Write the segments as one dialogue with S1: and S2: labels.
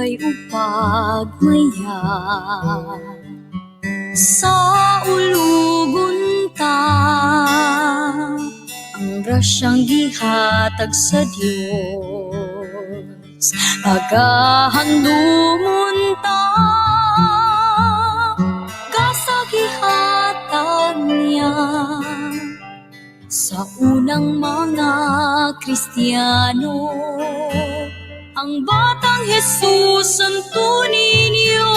S1: Kalipay ug pagmaya sa ulugon ta, ang grasyang gihatag sa Dios, pagahandumon ta sa gihatag niya sa unang mga Kristiyano. Ang batang Jesus Santo Niño,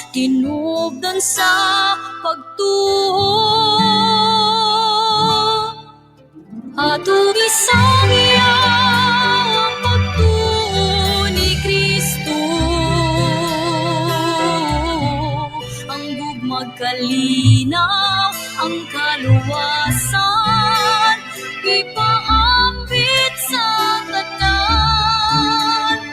S1: tinubdan sa pagtuo. Atong isangyaw ang pagtuo ni Kristo, ang gugma'g kalinaw, ang kaluwasan, ipaapit sa tanan.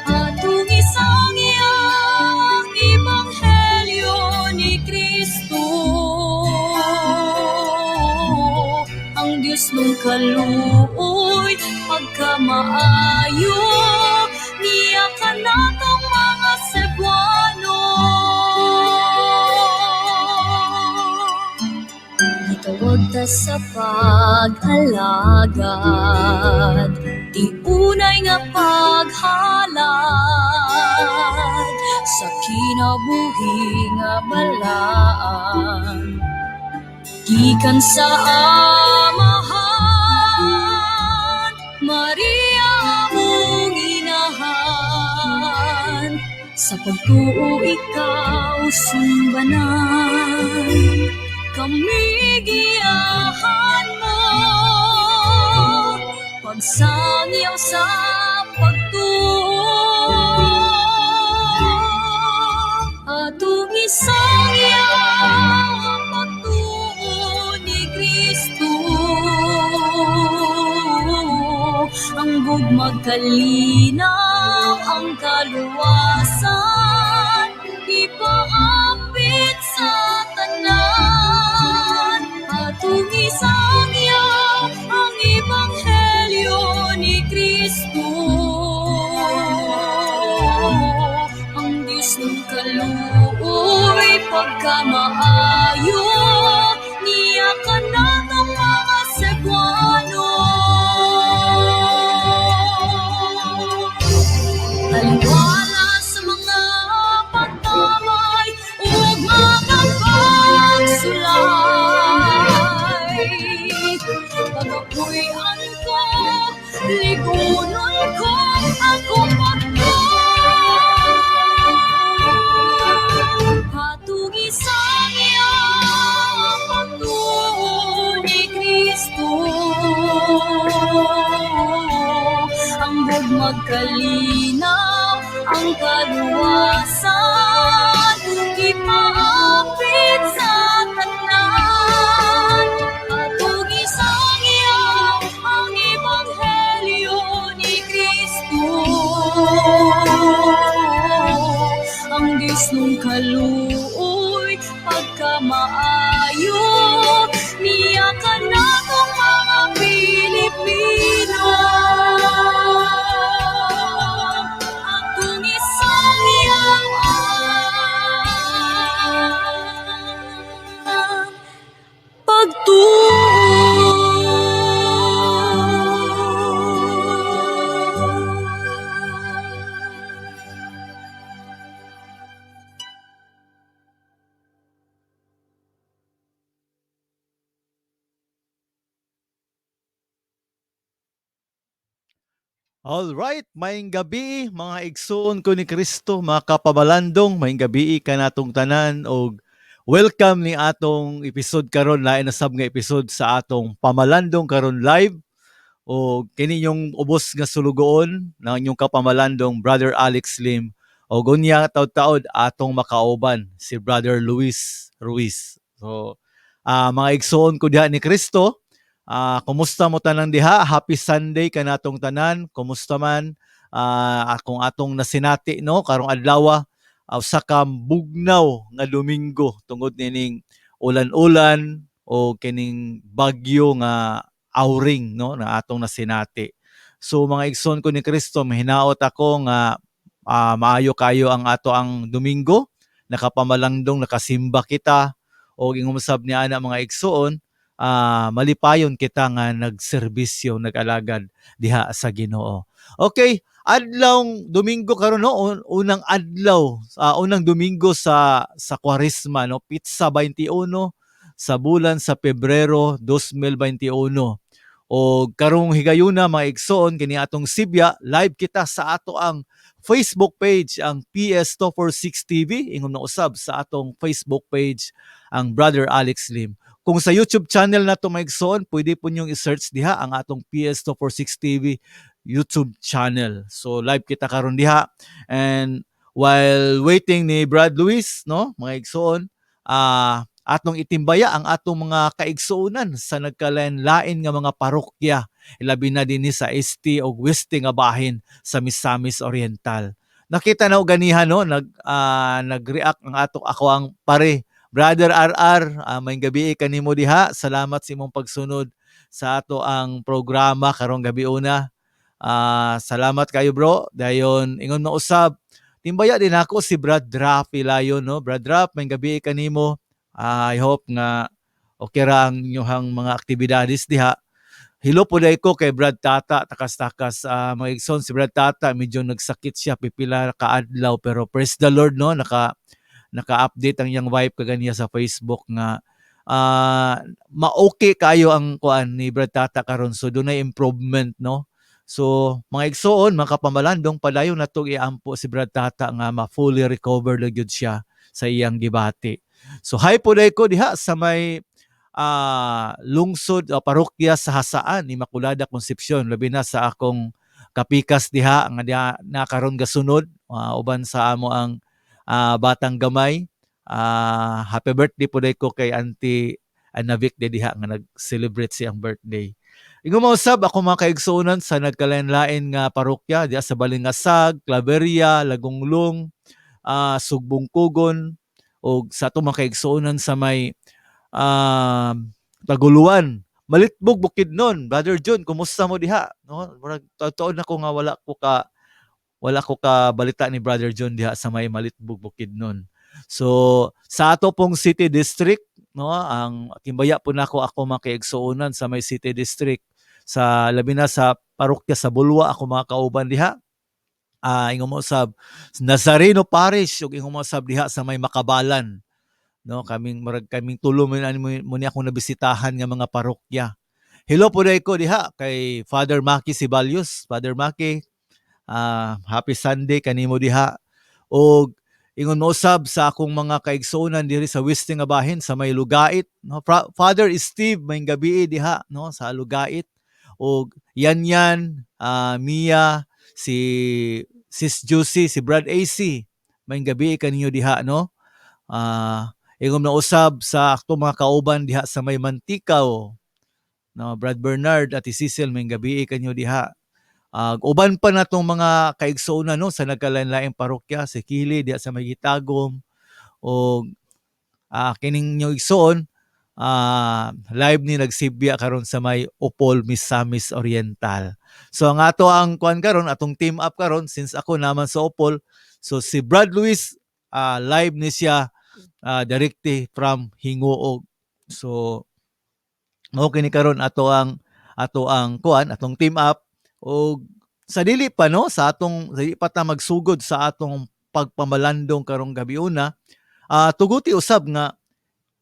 S1: Atong isangyaw ang ebanghelyo ni Kristo, ang Diyos nung kaluoy, pagkamaayo niya kanatong mga Cebuano. Gitawag ta sa pag-alagad, tiunay nga paghalad sa kinabuhi nga balaan, gikan sa Amahan, Maria among inahan. Sa pagtuo ikaw sumbanan, kami giyahan mo, pagsangyaw sa pagtuo. Atong isangyaw ang pagtuo ni Kristo, ang gugma'g kalinaw, ang kaluwasan, ipaapit sa tanan. Atong isangyaw ang ebanghelyo ni Kristo, ang Diyos ng kaluoy, pagkamaayo niya kanatong mga Cebuano. Taliwala sa mga pagtamay ug mga pagsulay, pagapuy-an ko, ligunon ko akong pagtuo. Atong isangyaw ang pagtuo ni Kristo, ang gugma'g kalinaw, ang kaluwasan, ipaapit sa tanan. Atong isangyaw ang ebanghelyo ni Kristo, ang Diyos nung kaluoy, pagkamaayo niya kanatong mga Pilipino. Atong isangyaw ang pagtuo.
S2: All right, maayong gabi mga igsoon ko ni Kristo, mga kapamalandong, maayong gabi kanatong tanan og welcome ni atong episode karon, lain na sab nga episode sa atong Pamalandong karon live. O kini inyong ubos nga sulugoon ng inyong kapamalandong, Brother Alex Lim. O gunya taud-taod atong makauban si Brother Luis Ruiz. So mga igsoon ko diha ni Kristo, kumusta mo tanan diha? Happy Sunday kanatong tanan. Kumusta man akong atong nasinati, no, karong adlaw, usa ka bugnaw nga Domingo tungod nining ulan-ulan o kining bagyo nga auring, no, na atong nasinati. So mga igsoon ko ni Kristo, mahinaot ako nga Maayo kayo ang ato ang Domingo, nakapamalandong, nakasimba kita og ingon usab ni ana, mga igsuon, malipayon kita nga nagserbisyo, nag-alagad diha sa Ginoo. Okay, adlawng Domingo karon, no, unang adlaw, unang Domingo sa Kwaresma, no, petsa 21 sa bulan sa Pebrero 2021. O karong higayuna, mga igsoon, kini atong sibya, live kita sa ato ang Facebook page, ang PS246 TV, ingon na usab sa atong Facebook page, ang Brother Alex Lim. Kung sa YouTube channel nato, mga igsoon, pwede po ninyong i-search diha ang atong PS246 TV YouTube channel. So live kita karon diha and while waiting ni Brad Luis, no, mga igsoon, atong itimbaya ang atong mga kaigsuonan sa nagkalain-lain nga mga parokya, ilabi na dinhi sa Este o Weste nga bahin sa Misamis Oriental. Nakita na og ganiha, no, nag-react ang ato ako ang pare Brother RR, maayong gabi kanimo diha. Salamat sa imong pagsunod sa ato ang programa karong gabi una. Salamat kayo, bro. Dayon ingon na usab, timbaya din ako si Brad Rafi Layon, no. Brad Rap, maayong gabi kanimo. I hope nga okay ra ang inyong mga aktibidades diha. Hello po ko kay Brad Tata, takas-takas. Mga igsoon, si Brad Tata, medyo nagsakit siya pipila kaadlaw, pero praise the Lord, no, naka-update ang iyang wife kaganiya sa Facebook nga ma-okay kayo ang kuan ni Brad Tata karon, so dunay improvement, no. So mga igsoon, mga kapamalandong, padayon nato iampo si Brad Tata nga ma-fully recover na gyud siya sa iyang gibati. So hi po ko diha sa may lungsod o parokya sa Jasaan, Immaculada Concepcion, labi na sa akong kapikas diha nga diha na karon gasunod, uban sa amo ang batang gamay. Happy birthday po ko kay Auntie Anavik de diha nga nag-celebrate siyang birthday. Ingon usab ako mga kaigsuonan sa nagkalain-lain nga parokya diha sa Balingasag, Claveria, Lagonglong, Sugbong Kugon o sa atong mga kaigsuonan sa may Taguluan, Malitbog, Bukidnon. Brother John, kumusta mo diha? No, murag taon ako nga wala ko ka balita ni Brother John diha sa may Malitbog, Bukidnon. So sa ato pong city district, no, ang timbaya po nako ako mga kaigsuonan sa may city district, sa labi na sa parokya sa Bulwa, ako mga kauban diha. Ingon mo sa Nazareno Parish ug ingon mo sab diha sa may Makabalan, no, kaming murag kaming tulo mo ni mo ni akong nabisitahan nga mga parokya. Hello po ko diha kay Father Maki Sibalyos. Father Maki, happy Sunday kanimo diha. Og ingon mo usab sa akong mga kaigsuonan diri sa Weste nga bahin sa may Lugait, no. Father Steve, maayong gabi diha, no, sa Lugait. Og yan yan, Mia, si Sis Juicy, si Brad AC, maayong gabi kaninyo diha, no. Ingon na usab sa akong mga kauban diha sa may Mantikaw, no, Brad Bernard at Cecil, maayong gabi kanyo diha. Uban pa natong mga kaigsuonan, no, sa nagkalain-laing parokya, si Kili diha sa may Gitagum o kining inyong igsoon, live ni nagsibya karon sa may Opol, Misamis Oriental. So ang ato ang kuan karon, atong team up karon, since ako naman sa Opol, so si Brad Luis, live ni siya directly from Gingoog. So mao kini karon ato ang kuan, atong team up. Og sa dili pa, no, sa atong sa dili pa ta magsugod sa atong pagpamalandong karong gabi una, tuguti usab nga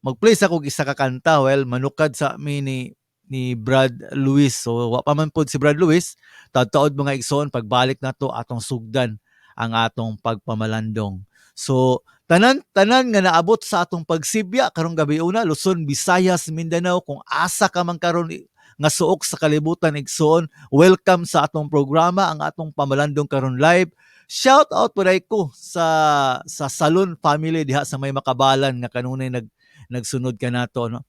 S2: mag-play sa kog isa ka kanta. Well, manukad sa mi ni Brad Luis. So wa pa man pod si Brad Luis, taod-taod, mga igsoon, pagbalik nato atong sugdan ang atong pagpamalandong. So tanan tanan nga naabot sa atong pagsibya karong gabi una, Luzon, Visayas, Mindanao, kung asa ka man karon nga suok sa kalibutan, igsoon, welcome sa atong programa, ang atong pamalandong karon live. Shout out po ko sa Salon family diha sa may Makabalan nga kanunay nagsunod kanato, no.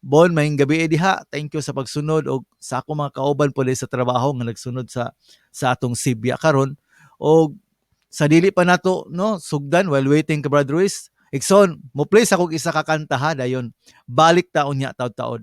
S2: Bon, maayong gabi diha. Thank you sa pagsunod og sa ako mga kauban po sa trabaho nga nagsunod sa atong sibya karon. Og sa dili pa nato, no, sugdan, while waiting ka Brother Ruiz, igsoon, mo play sa kog isa ka kanta ha, dayon balik ta unya taod-taod.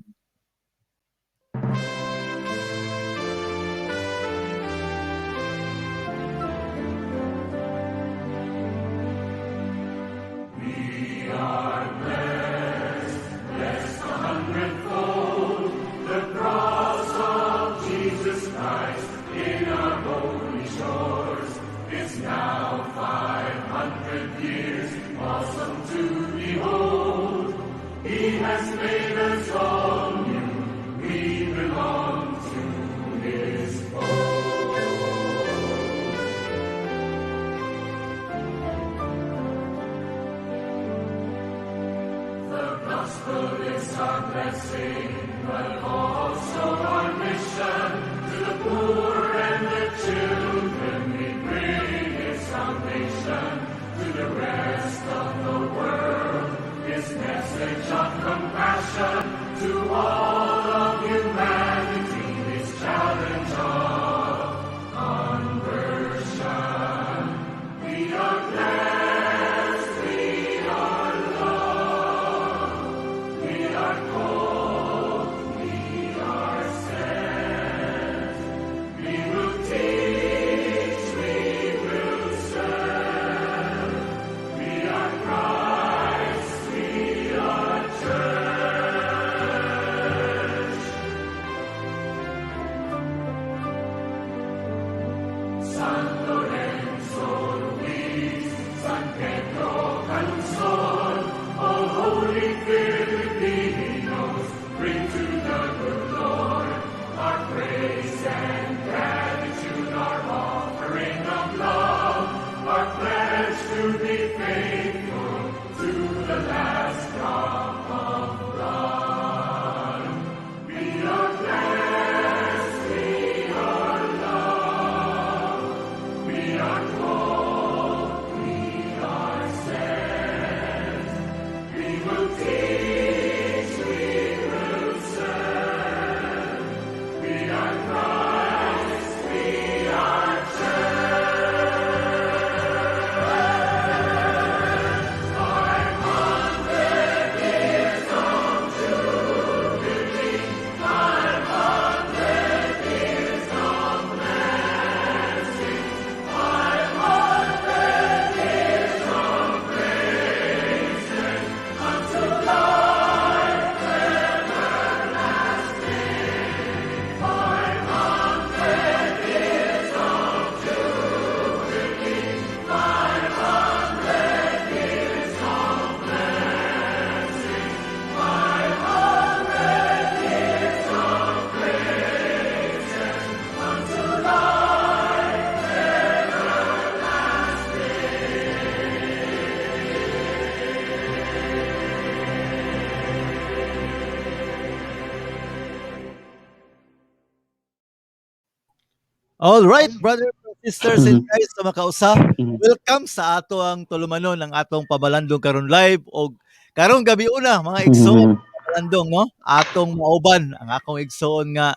S2: All right, brothers and sisters and guys sa makausa, welcome sa ato ang tulumanon ang atong pamalandong karon live og karong gabi una mga igsoon pamalandong, no? Atong mauban ang akong igsoon nga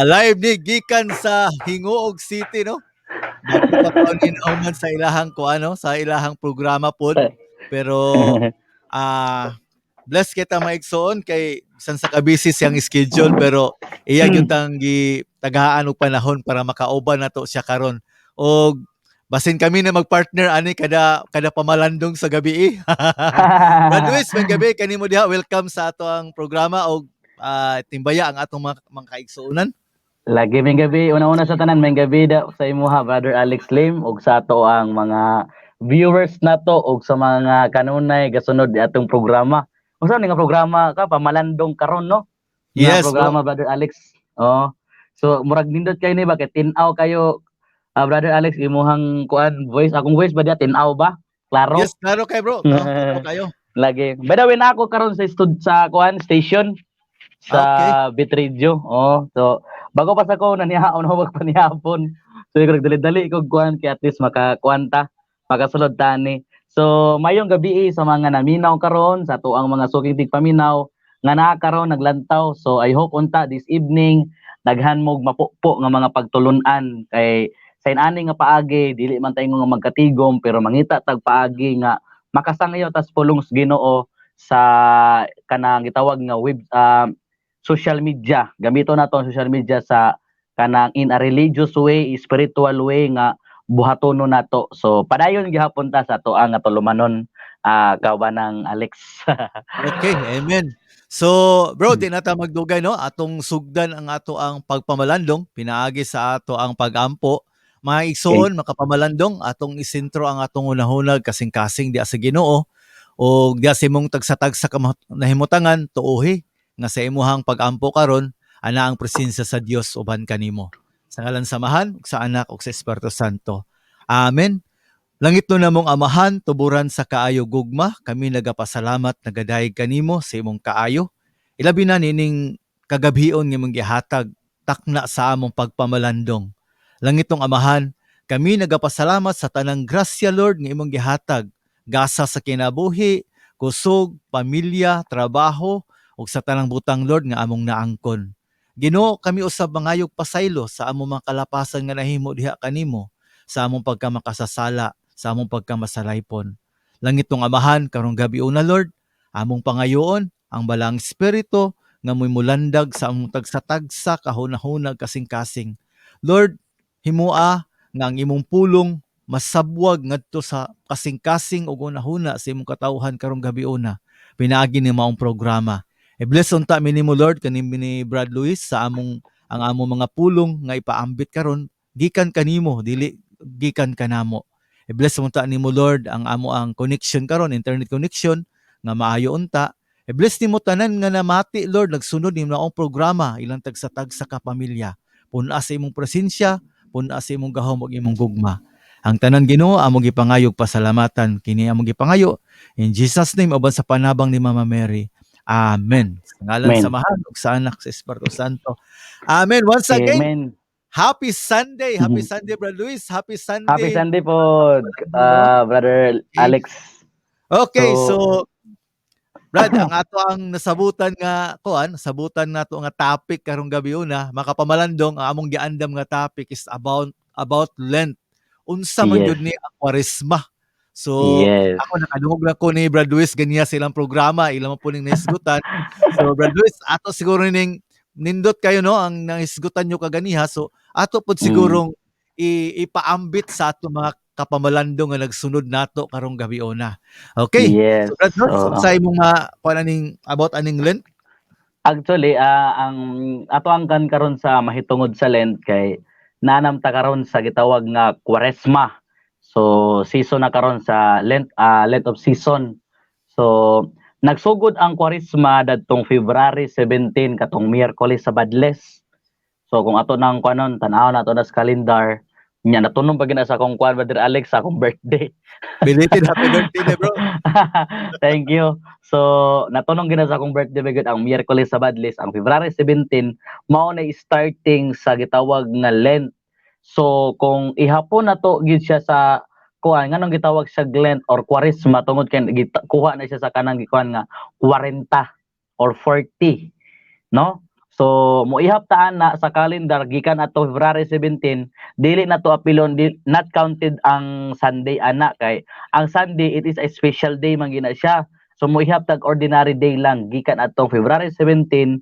S2: live ni gikan sa Gingoog City, no? Bago pa pa ni nauman sa ilahang kuano, sa ilahang programa pod, pero bless kita mga igsoon kay bisan sa kabisi siyang schedule pero iya gyud tang gitagaan og panahon para makauban nato siya karon. Og basin kami na magpartner ani kada kada pamalandong sa gabi eh. Brad Luis, may gabi kanimo diha, welcome sa ato ang programa og timbaya ang atong mga kaigsuonan.
S3: Lagi may gabi, una-una sa tanan may gabi da sa imuha Brother Alex Lim og sa ato ang mga viewers nato og sa mga kanunay gasunod atong programa. Unsa ni nga programa ka pamalandong karon, no? Nga
S2: Yes, bro.
S3: programa Brother Alex. Oh. So murag nindot kayo ni ba kay tin-aw kayo Brother Alex imuhang kuan voice, akong voice ba diya tin-aw ba? Klaro?
S2: Yes, klaro kay bro. No, klaro kayo.
S3: Lagi. By the way, na ako karon sa sa kuan station sa Bit Radio. Oh, so bago pa sa ko nanihaon ho wag panihapon. So ko nagdali-dali ko kuan kay at least makakuan ta, makasulod ta ni. So mayong gabi sa mga naminaw karon sa tuang mga suking tigpaminaw nga naa karon naglantaw. So I hope unta this evening daghan mog mapupo nga mga pagtulun-an kay sa inani nga paagi dili man tayo nga magkatigom pero mangita tag paagi nga makasangayo tas pulong sa Ginoo sa kanang gitawag nga web social media. Gamito nato ang social media sa kanang in a religious way, spiritual way nga buhatono nato. So padayon gihapon ta sa ato ang tulumanon Kaubanang Alex.
S2: Okay, amen. So, bro, di na ta magdugay, no? Atong sugdan ang ato ang pagpamalandong pinaagi sa ato ang pagampo. Mga igsoon, makapamalandong, atong isentro ang atong hunahunag, kasing-kasing diha sa Ginoo o diha sa imong tagsa-tagsa ka nahimutangan, tuohi nga sa imuhang pagampo karon ana ang presensya sa Dios uban kanimo. Sa ngalan sa Amahan, ug sa Anak ug sa Espiritu Santo. Amen. Langit no namong Amahan, tuburan sa kaayo gugma, kami nagapasalamat, nagadayeg kanimo sa imong kaayo. Ilabi na nining kagabhion nga imong gihatag takna sa among pagpamalandong. Langitong Amahan, kami nagapasalamat sa tanang grasya, Lord, nga imong gihatag, gasa sa kinabuhi, kusog, pamilya, trabaho ug sa tanang butang, Lord, nga among naangkon. Ginoo, kami usab mangayog pasaylo sa among mga kalapasan nga nahimo diha kanimo, sa among pagkamakasasala, sa among pagkamasalaypon. Langitong Amahan, karong gabi una, Lord, among pangayoon ang Balaang Espiritu nga mo'y mulandag sa among tagsa-tagsa kahunahunag, kasing-kasing. Lord, himua nga ang imong pulong masabwag ngadto sa kasing-kasing ug hunahuna sa imong katawhan karong gabi una pinaagi ni maong programa. I-bless unta mi nimo, Lord, kani ni Brad Luis sa among ang among mga pulong nga ipaambit karon gikan kanimo, dili gikan kanamo. I-bless unta nimo, Lord, ang amo ang connection karon, internet connection nga maayo unta. I-bless nimo tanan nga namati, Lord, nagsunod ni maong programa, ilang tagsa-tagsa ka pamilya. Pun-a sa imong presensya, pun-a sa imong gahom ug imong gugma. Ang tanan, Ginoo, among gipangayog pasalamatan kini among gipangayo in Jesus' name uban sa panabang ni Mama Mary. Amen. Sa ngalan
S3: Amen.
S2: sa Amahan ug sa Anak, sa Espiritu Santo. Amen. Once again,
S3: Amen.
S2: happy Sunday. Happy Sunday, Brother Luis. Happy Sunday.
S3: Happy Sunday po, Brother Alex.
S2: Okay, so, Brad, ang ato ang nasabutan nga kuan, nasabutan nato nga topic karong gabi una, makapamalandong, ang among giandam nga topic is about Lent. Unsa man jud ni ang Kwaresma? So, ako nakadungog na ko ni Brad Luis ganiya sa ilang programa, ilang man po ning nahisgutan. So, Brad Luis, ato siguro ning nindot kayo no ang nahisgutan nyo kaganiha. So, ato pod sigurong ipaambit sa ato mga kapamalandong nga nagsunod nato karong gabi una. Okay.
S3: Yes.
S2: So, Brad Luis,
S3: Oo.
S2: unsa imong ma kuan aning about aning Lent?
S3: Actually, ang ato ang kan karon sa mahitungod sa Lent kay nanam ta karon sa gitawag nga Kwaresma. So season na karon sa Lent, Lent of season. So nagsugod ang Kwaresma dadtong February 17, katong Miyerkules sa Badles. So kung ato nang kuanon, tan-aw na ato na sa calendar nya, natunong pa gina sa akong kuan, Brother Alex, sa akong birthday.
S2: Belated happy birthday na, bro.
S3: Thank you. So, natunong gina sa akong birthday gyud ang Miyerkules sa Badles, ang February 17, mao na starting sa gitawag nga Lent. So, kung ihapon na to gid siya sa kuan, nganong gitawag siya Lent or Kwaresma, tungod kay kuha na siya sa kanang gikuan nga 40 or 40, no? So, moihap taan na sa calendar gikan ato February 17, dili na to apilon, not counted ang Sunday ana kay ang Sunday, it is a special day man gina siya. So moihap tag ordinary day lang gikan atong February 17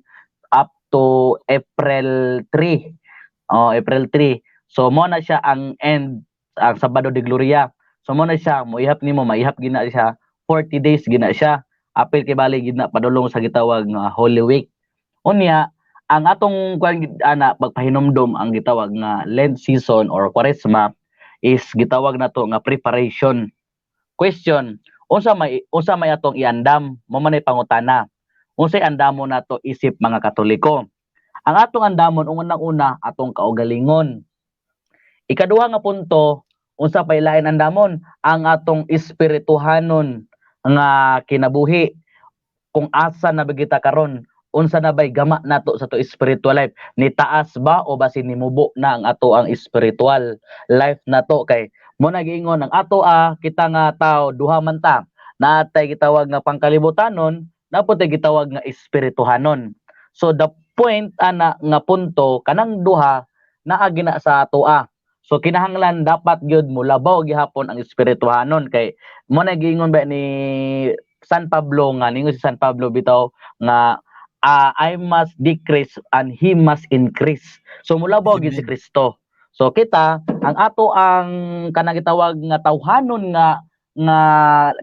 S3: up to April 3. Oh, April 3. So mo na siya ang end ang Sabado de Gloria. So mo na siya moihap nimo, maihap gina siya, 40 days gina siya. Apil kay bali gid na padulong sa gitawag nga Holy Week. Unya, ang atong kuan gid ana pagpahinumdom ang gitawag nga Lent season or Kwaresma is gitawag nato nga preparation. Question, unsa may atong iandam? Mo man ay pangutana. Unsay andamon nato isip mga Katoliko? Ang atong andamon, unang-una, atong kaugalingon. Ikaduha nga punto, unsa pa ilain andamon? Ang atong espirituhanon nga kinabuhi. Kung asa na ba kita karon, unsa na bay gama nato sa to spiritual life, ni taas ba o basin nimubo na ang ato ang spiritual life nato? Kay mo na giingon ang ato a kita nga tao, duha man ta, naatay gitawag nga pangkalibutanon, napotay gitawag nga espirituhanon. So the point ana nga punto, kanang duha naa gina sa ato a. So kinahanglan dapat gyud mo labaw gihapon ang espirituhanon kay mo na giingon ba ni San Pablo nga ningon si San Pablo bitaw nga "I must decrease and he must increase." So mulabaw gyud si
S2: Amen.
S3: Kristo. So kita ang ato ang kanang gitawag nga tawhanon nga nga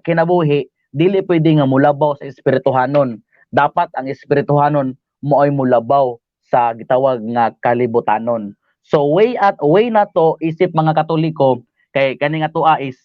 S3: kinabuhi dili pwede nga mulabaw sa espirituhanon. Dapat ang espirituhanon mo'y mulabaw sa gitawag nga kalibutanon. So way at way nato isip mga Katoliko, kay kani nga tuwa is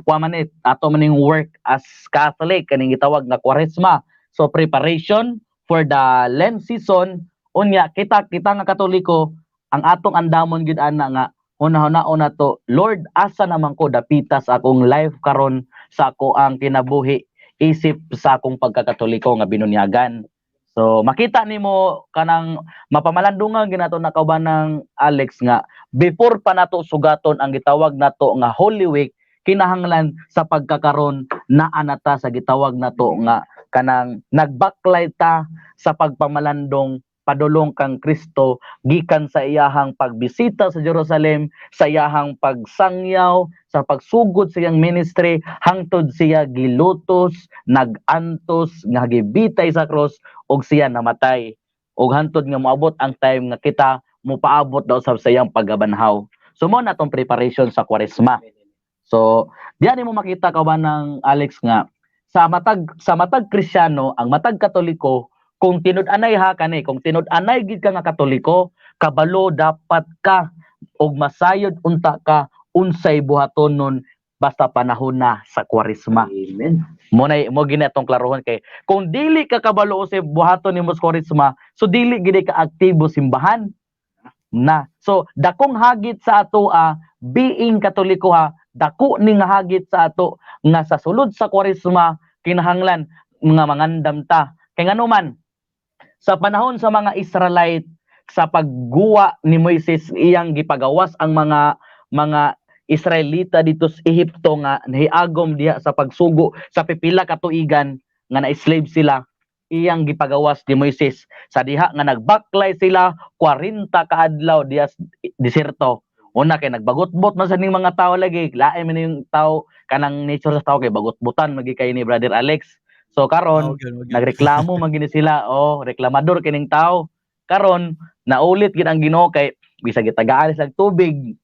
S3: kuha man ni ato man ning work as Catholic, kaning gitawag nga Kwaresma. So preparation for the Lent season. Unya kita kita nga Katoliko, ang atong andamon gyud ana nga hunahunao nato, "Lord, asa naman ko dapita sa akong life karon, sa ako ang kinabuhi isip sa akong pagkakatoliko nga binunyagan?" So makita nimo kanang mapamalandungan ginato na kauban ng Alex nga before pa nato sugaton ang gitawag nato nga Holy Week, kinahanglan sa pagkakaron naa na ta sa gitawag nato nga kanang nagbaklay ta sa pagpamalandong padulong kang Kristo gikan sa iyahang pagbisita sa Jerusalem, sa iyahang pagsangyaw, sa pagsugod sa iyang ministry hangtod siya gilutos, nagantos, nga gibitay sa cross ug siya namatay. Ug hantod nga moabot ang time nga kita mopaabot daw sa iyang pagkabanhaw. So mo na tong preparation sa Kwaresma. So diyan mo makita, kauban ng Alex, nga sa matag Kristiyano, ang matag Katoliko, kung tinud-anay ha kani, kung tinud-anay gid ka nga Katoliko, kabalo dapat ka og masayod unta ka unsay buhaton nun basta panahon na sa Kwaresma.
S4: Amen.
S3: Mo na mo gina atong klarohon, kay kung dili ka kabalo unsay buhaton nimo sa Kwaresma, so dili gid ka aktibo simbahan na. So dakong hagit sa ato a being Katoliko ha, dako ni nga hagit sa ato nga sa sulod sa Kwaresma kinahanglan nga mangandam ta. Kay ngano man, sa panahon sa mga Israelite, sa pagguwa ni Moises, iyang gipagawas ang mga Israelita dito sa Ehipto nga nahiagom diha sa pagsugo sa pipila ka tuigan nga na-slave sila, iyang gipagawas ni Moises sa diha nga nagbaklay sila 40 ka adlaw diha sa diserto. Una kay nagbagutbot man sa ning mga tao lagi, lain man yung tao, kanang nature sa tao kay bagutbutan magi kay ni Brother Alex. So karon
S2: Oh, gyud, gyud.
S3: nagreklamo man gini sila, oh, reklamador kining tao. Karon naulit gid ang Ginoo kay bisag gitagaan sila og tubig,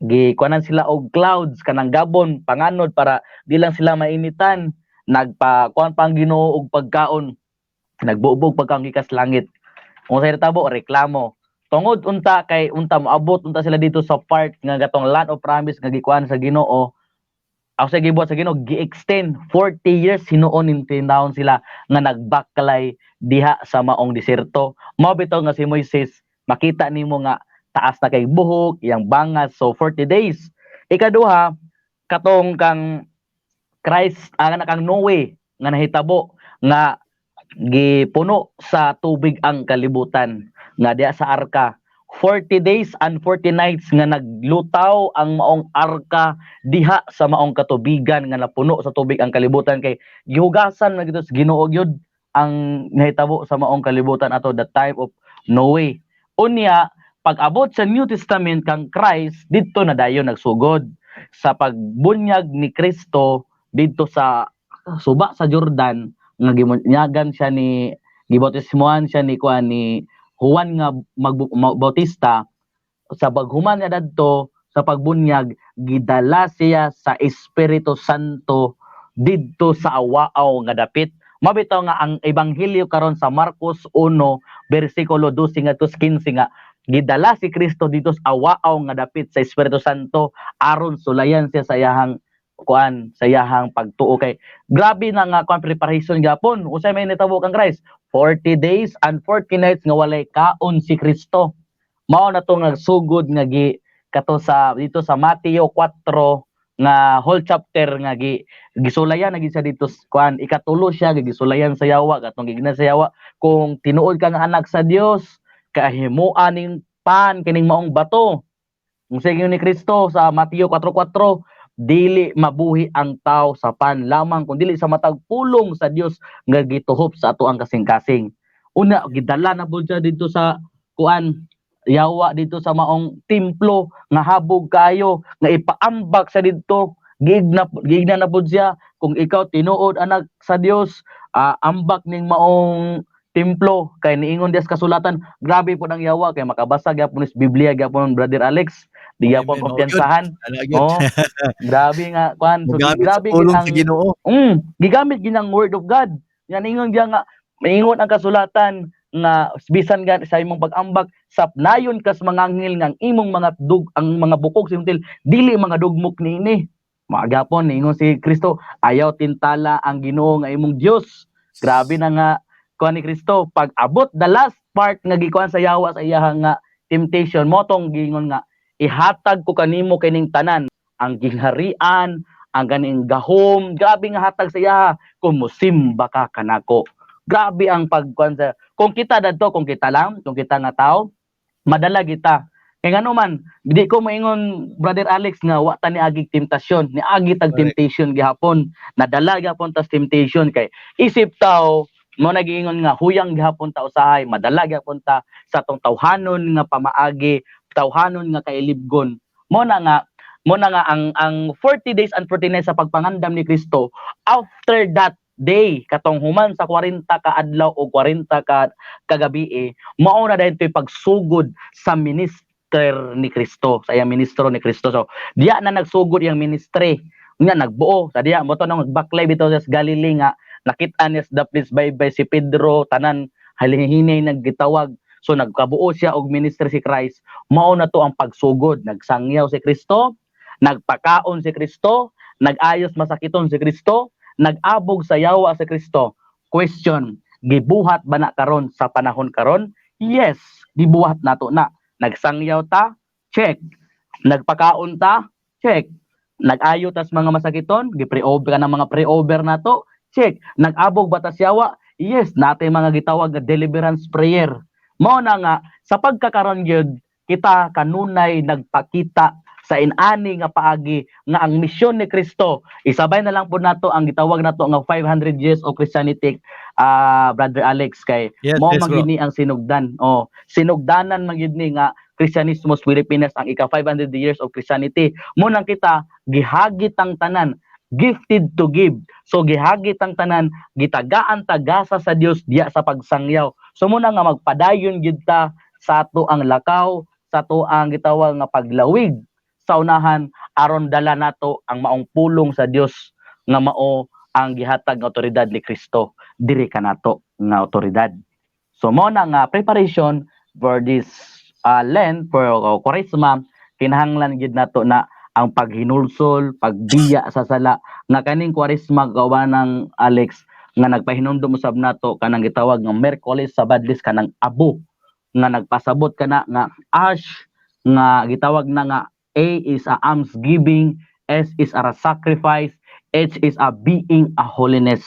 S3: gikuanan sila og clouds kanang gabon panganod para di lang sila mainitan, nagpa kuan pa ang Ginoo og pagkaon, nagbuobog pagkaon gikas langit. Kung sa tabo reklamo tungod unta kay unta moabot unta sila dito sa part nga gatong land of promise nga gikuan sa Ginoo, ako sa gibuhat sa Ginoo, gi-extend 40 years hinuon ning tinawon sila nga nagbaklay diha sa maong diserto. Mao bitaw nga si Moises, makita nimo nga taas na kay buhok, iyang bangas, so 40 days. Ikaduha, katong kang Christ, ang kang Noe nga nahitabo nga gipuno sa tubig ang kalibutan nga diha sa arka. 40 days and 40 nights nga naglutaw ang maong arka diha sa maong katubigan nga napuno sa tubig ang kalibutan, kay gihugasan na gito sa Ginoo gyud ang nahitabo sa maong kalibutan ato the time of Noe. Unya pag abot sa New Testament kang Christ, didto na dayon nagsugod sa pagbunyag ni Kristo didto sa suba sa Jordan nga gibunyagan siya ni, gibautismohan siya ni kuan, ni Juan nga Bautista. Sa paghuman niya dadto sa pagbunyag, gidala siya sa Espiritu Santo didto sa awaaw nga dapit. Mabitaw nga ang ebanghelyo karon sa Marcos 1 bersikulo 12 ngadto 15 nga gidala si Kristo dito sa awaaw nga dapit sa Espiritu Santo aron sulayan siya sa iyahang kuan, sa iyahang pagtuo, kay grabe na nga kuan, preparation gyapon. Usay may nitabo kang Christ, 40 days and 40 nights nga walay kaon si Kristo. Mao na to nga sugod nga gi kato sa dito sa Mateo 4 nga whole chapter nga gi gisulayan na gid siya dito kuan, ikatulo siya gisulayan sa yawa, katong gigna sa yawa, "Kung tinuod ka nga anak sa Dios, kahimua ning pan kining maong bato." Kung sige ni Kristo sa Mateo 4:4, "Dili mabuhi ang tao sa pan lamang kun dili sa matag pulong sa Dios nga gituhop sa ato ang kasing-kasing." Una gidala na pud siya dito sa kuan, yawa, dito sa maong templo nga habog kayo nga ipaambak sa didto. Gigna gigna na pud siya, "Kung ikaw tinuod anak sa Dios, ambak ning maong templo kay niingon dias kasulatan." Grabe po ang yawa kay makabasa gyapon is Biblia gyapon, Brother Alex. Di gyapon
S2: Amen. Mao gyud.
S3: Kumpiyansahan.
S2: Ana gyud.
S3: Oh, grabe nga kuan. So,
S2: Mogamit sa
S3: grabe
S2: pulong
S3: ang
S2: sa Ginoo.
S3: Gigamit ginang word of God. Yan ingon diya nga maingon ang kasulatan nga bisan gan sa imong pag-ambak, sapnayon kas mga anghel nga ang imong mga dug ang mga bukog sa imong til dili mga dugmok niini. Magapon ningon si Kristo, "Ayaw tintala ang Ginoo nga imong Dios." Grabe na nga kuan ni Kristo pag abot the last part nga gikuan sa yawa sa iyaha nga temptation mo tong giingon nga, "Ihatag ko kanimo kining tanan, ang gingharian, ang ganing gahom." Grabe nga hatag sa iyaha kung mosimba ka kanako. Grabe ang pagkuan sa kung kita dadto, kung kita lang, kung kita nga tao, madala kita. Kay ngano man, di ko moingon, Brother Alex, nga wa ta ni agig temptasyon, ni agi tag temptation gihapon, nadala gihapon tas temptation kay isip tao mo nagiingon nga huyang gihapon ta usahay, madala gihapon ta sa atong tawhanon nga pamaagi, tawhanon nga kailibgon. Mo na nga ang 40 days and 40 nights sa pagpangandam ni Kristo, after that day, katong human sa 40 ka adlaw o 40 ka kagabi, mao na dayon to'y pagsugod sa minister ni Kristo, sa iyang ministro ni Kristo. So diya na nagsugod iyang ministry nga nagbuo sa diya mo to nang nagbaklay bitaw sa Galilee nga nakita niya sa daplis bye si Pedro, tanan halinhinay naggitawag. So nagkabuo siya og ministry si Christ. Mao na to ang pagsugod. Nagsangyaw si Kristo, nagpakaon si Kristo, nag-ayos masakiton si Kristo, nag-abog sa yawa si Kristo. Question, gibuhat ba na karon sa panahon karon? Yes, gibuhat nato na. Nagsangyaw ta? Check. Nagpakaon ta? Check. Nag-ayo tas mga masakiton? Gi-pre-over ka ng mga pre-over nato? Check. Nag-abog ba tas yawa? Yes, natay mga gitawag nga deliverance prayer. Mao na nga sa pagkakaron gyud kita kanunay nagpakita sa inani nga paagi nga ang misyon ni Kristo, isabay na lang po nato ang gitawag nato nga 500 years of Christianity, Brother Alex, kay mo
S2: yes, bro.
S3: Man gyud ni ang sinugdan, oh, sinugdanan man gyud ni nga Kristyanismo sa Pilipinas ang ika 500 years of Christianity. Mo nang kita gihagit ang tanan, gifted to give. So gihagit ang tanan, gitagaan tagasa sa Dios diya sa pagsangyaw. So mo na nga magpadayon gyud ta sa ato ang lakaw, sa ato ang gitawag nga paglawig sa unahan aron dala nato ang maong pulong sa Dios nga mao ang gihatag nga otoridad ni Kristo diri kanato nga otoridad. So mo na nga preparation for this Lent, for Kwaresma, kinahanglan gid nato na ang paghinulsol, pagbiya sa sala nga kaning Kwaresma, gawa ng Alex, nga nagpahinumdum usab nato kanang gitawag nga Merkoles sa Badlis, kanang abo nga nagpasabot kana nga ash nga gitawag na nga A is a alms giving, S is a sacrifice, H is a being a holiness.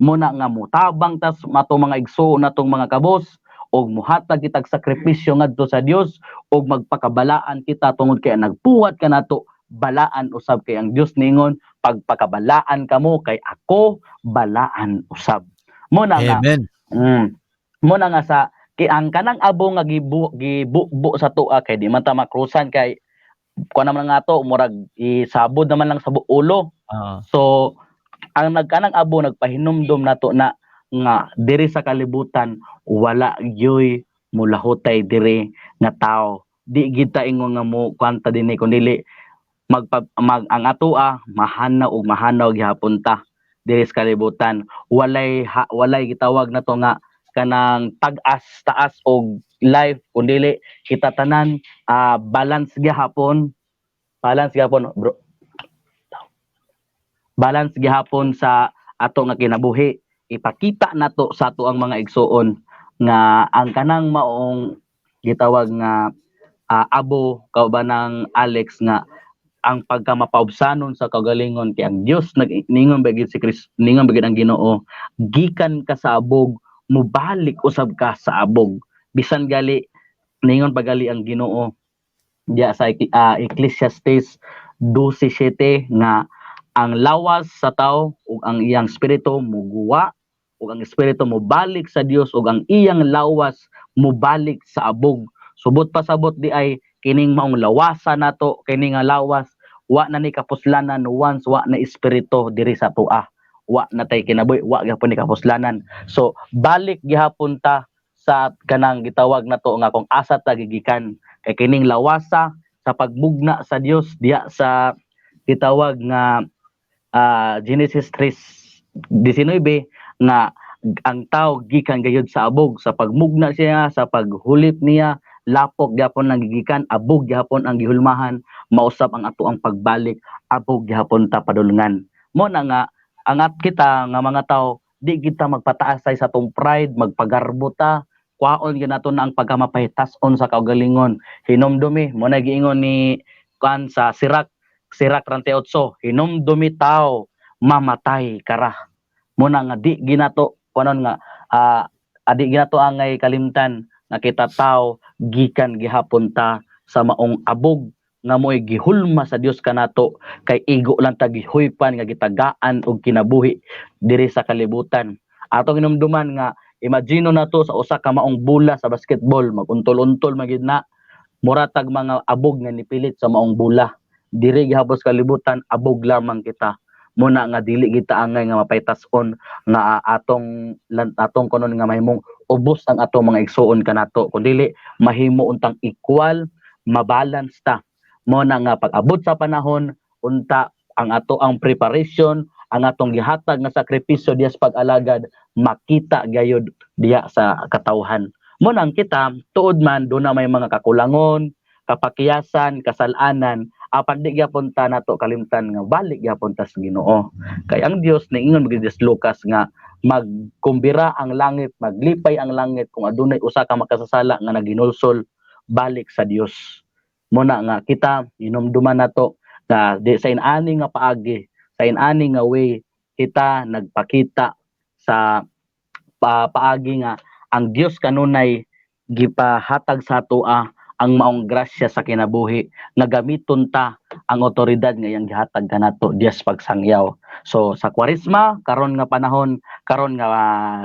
S3: Muna nga mutabang tas mato mga igsoon natong mga kabos og muhatag kitag sakripisyo ngadto sa Dios og magpakabalaan kita tungod kay nagpuwat kanato balaan usab, kay ang Dios ningon, "Pagpakabalaan kamo kay ako balaan usab." Mo na nga
S2: Amen.
S3: Mo na nga sa kay ang kanang abo nga gibu gibubo sa tuwa kay di man ta makrusan kay kuan naman nga to, murag isabod naman lang sa ulo. So ang nagkanang abo nagpahinumdom nato na nga diri sa kalibutan wala gyoy mulahutay diri nga tao. Di gid ta ingon nga mo kwanta dinhi kun dili magpa, mag ang atoa mahanaw og mahanaw gihapon ta diri sa kalibutan. Walay ha, walay gitawag nato nga kanang tag-as taas og life kun dili kita tanan balance gihapon, balance gihapon, bro, balance gihapon sa ato nga kinabuhi. Ipakita nato sa ato ang mga igsuon nga ang kanang maong gitawag nga abo, kauban ng Alex, nga ang pagkamapaubsanon sa kagalingon kay ang Dios nag ningon ba gid si Chris, ningon ba gid ang Ginoo, "Gikan ka sa abog, mubalik usab ka sa abog." Bisan gali ningon pagali ang Ginoo diya sa Ecclesiastes 12:7 nga ang lawas sa tao ug ang iyang espiritu muguwa ug ang espiritu mobalik sa Dios ug ang iyang lawas mobalik sa abog. Subot pasabot di ay kining maong lawasa nato, kini nga lawas wa na ni kapuslanan once wa na espiritu diri sa tua. Wa na tay kinabuhi, wa gyapon ni kapuslanan. So balik gihapon ta sa kanang gitawag nato nga kung asa ta gigikan kay kining lawasa. Sa pagbugna sa Dios diha sa gitawag nga Genesis 3:19 nga ang tao gikan gayud sa abog. Sa pagmugna siya, sa paghulip niya, lapok gyapon ang gigikan, abog gyapon ang gihulmahan. Mausab ang ato ang pagbalik, abog gyapon ta padulngan. Mo na nga angat kita nga mga tao, di kita magpataas sa atong pride, magpagarbo ta, kwaon gyud nato na ang pagkamapahitas-on sa kaugalingon. Hinumdumi mo na giingon ni kan sa Sirach 38, "Hinumdumi tao, mamatay kara." Mo na nga di ginato kunon nga adi ginato angay kalimtan nga kita tao gikan gihapon ta sa maong abog nga mo'y gihulma sa Dios kanato, kay igo lang ta gihuypan nga gitagaan og kinabuhi diri sa kalibutan. Atong hinumduman nga imagine nato sa usa ka maong bola sa basketball, maguntol-untol man gyud na, mura tag mga abog nga nipilit sa maong bola. Diri gihapon sa kalibutan, abog lamang kita. Muna nga dili kita angay nga mapaytas-on nga atong kunon nga mahimong ubos ang atong mga igsuon kanato, kun dili mahimo untang equal, mabalance ta. Mo na nga pag-abot sa panahon unta, ang ato ang preparation, ang atong gihatag nga sakripisyo diya sa pag-alagad, makita gayud diya sa katawhan. Mo nang kita tuod man do na may mga kakulangon, kapakiyasan, kasalanan, apan di gyapon ta nato kalimtan nga balik gyapon ta sa Ginoo, kay ang Dios niingon gyud sa Lucas nga magkumbira ang langit, maglipay ang langit kung adunay usa ka makasasala nga naginulsol balik sa Dios. Mo na nga kita hinumduman nato nga di sa inani nga paagi, sa inani nga way, kita nagpakita sa paagi nga ang Dios kanunay gipahatag sa atoa ang maong grasya sa kinabuhi nga gamiton ta ang otoridad nga iyang gihatag kanato diya sa pagsangyaw. So sa Kwaresma karon nga panahon, karon nga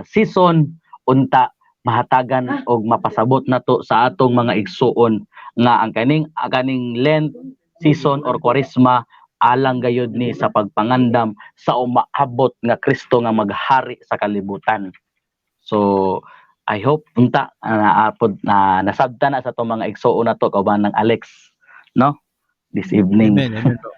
S3: season, unta mahatagan og mapasabot nato sa atong mga igsuon nga ang kaning Lent season or Kwaresma alang gayud ni sa pagpangandam sa umaabot nga Kristo nga maghari sa kalibutan. So I hope unta naapod na nasabta na sa atong mga igsuon nato kauban ng Alex, no, this evening.
S2: Amen, amen, bro.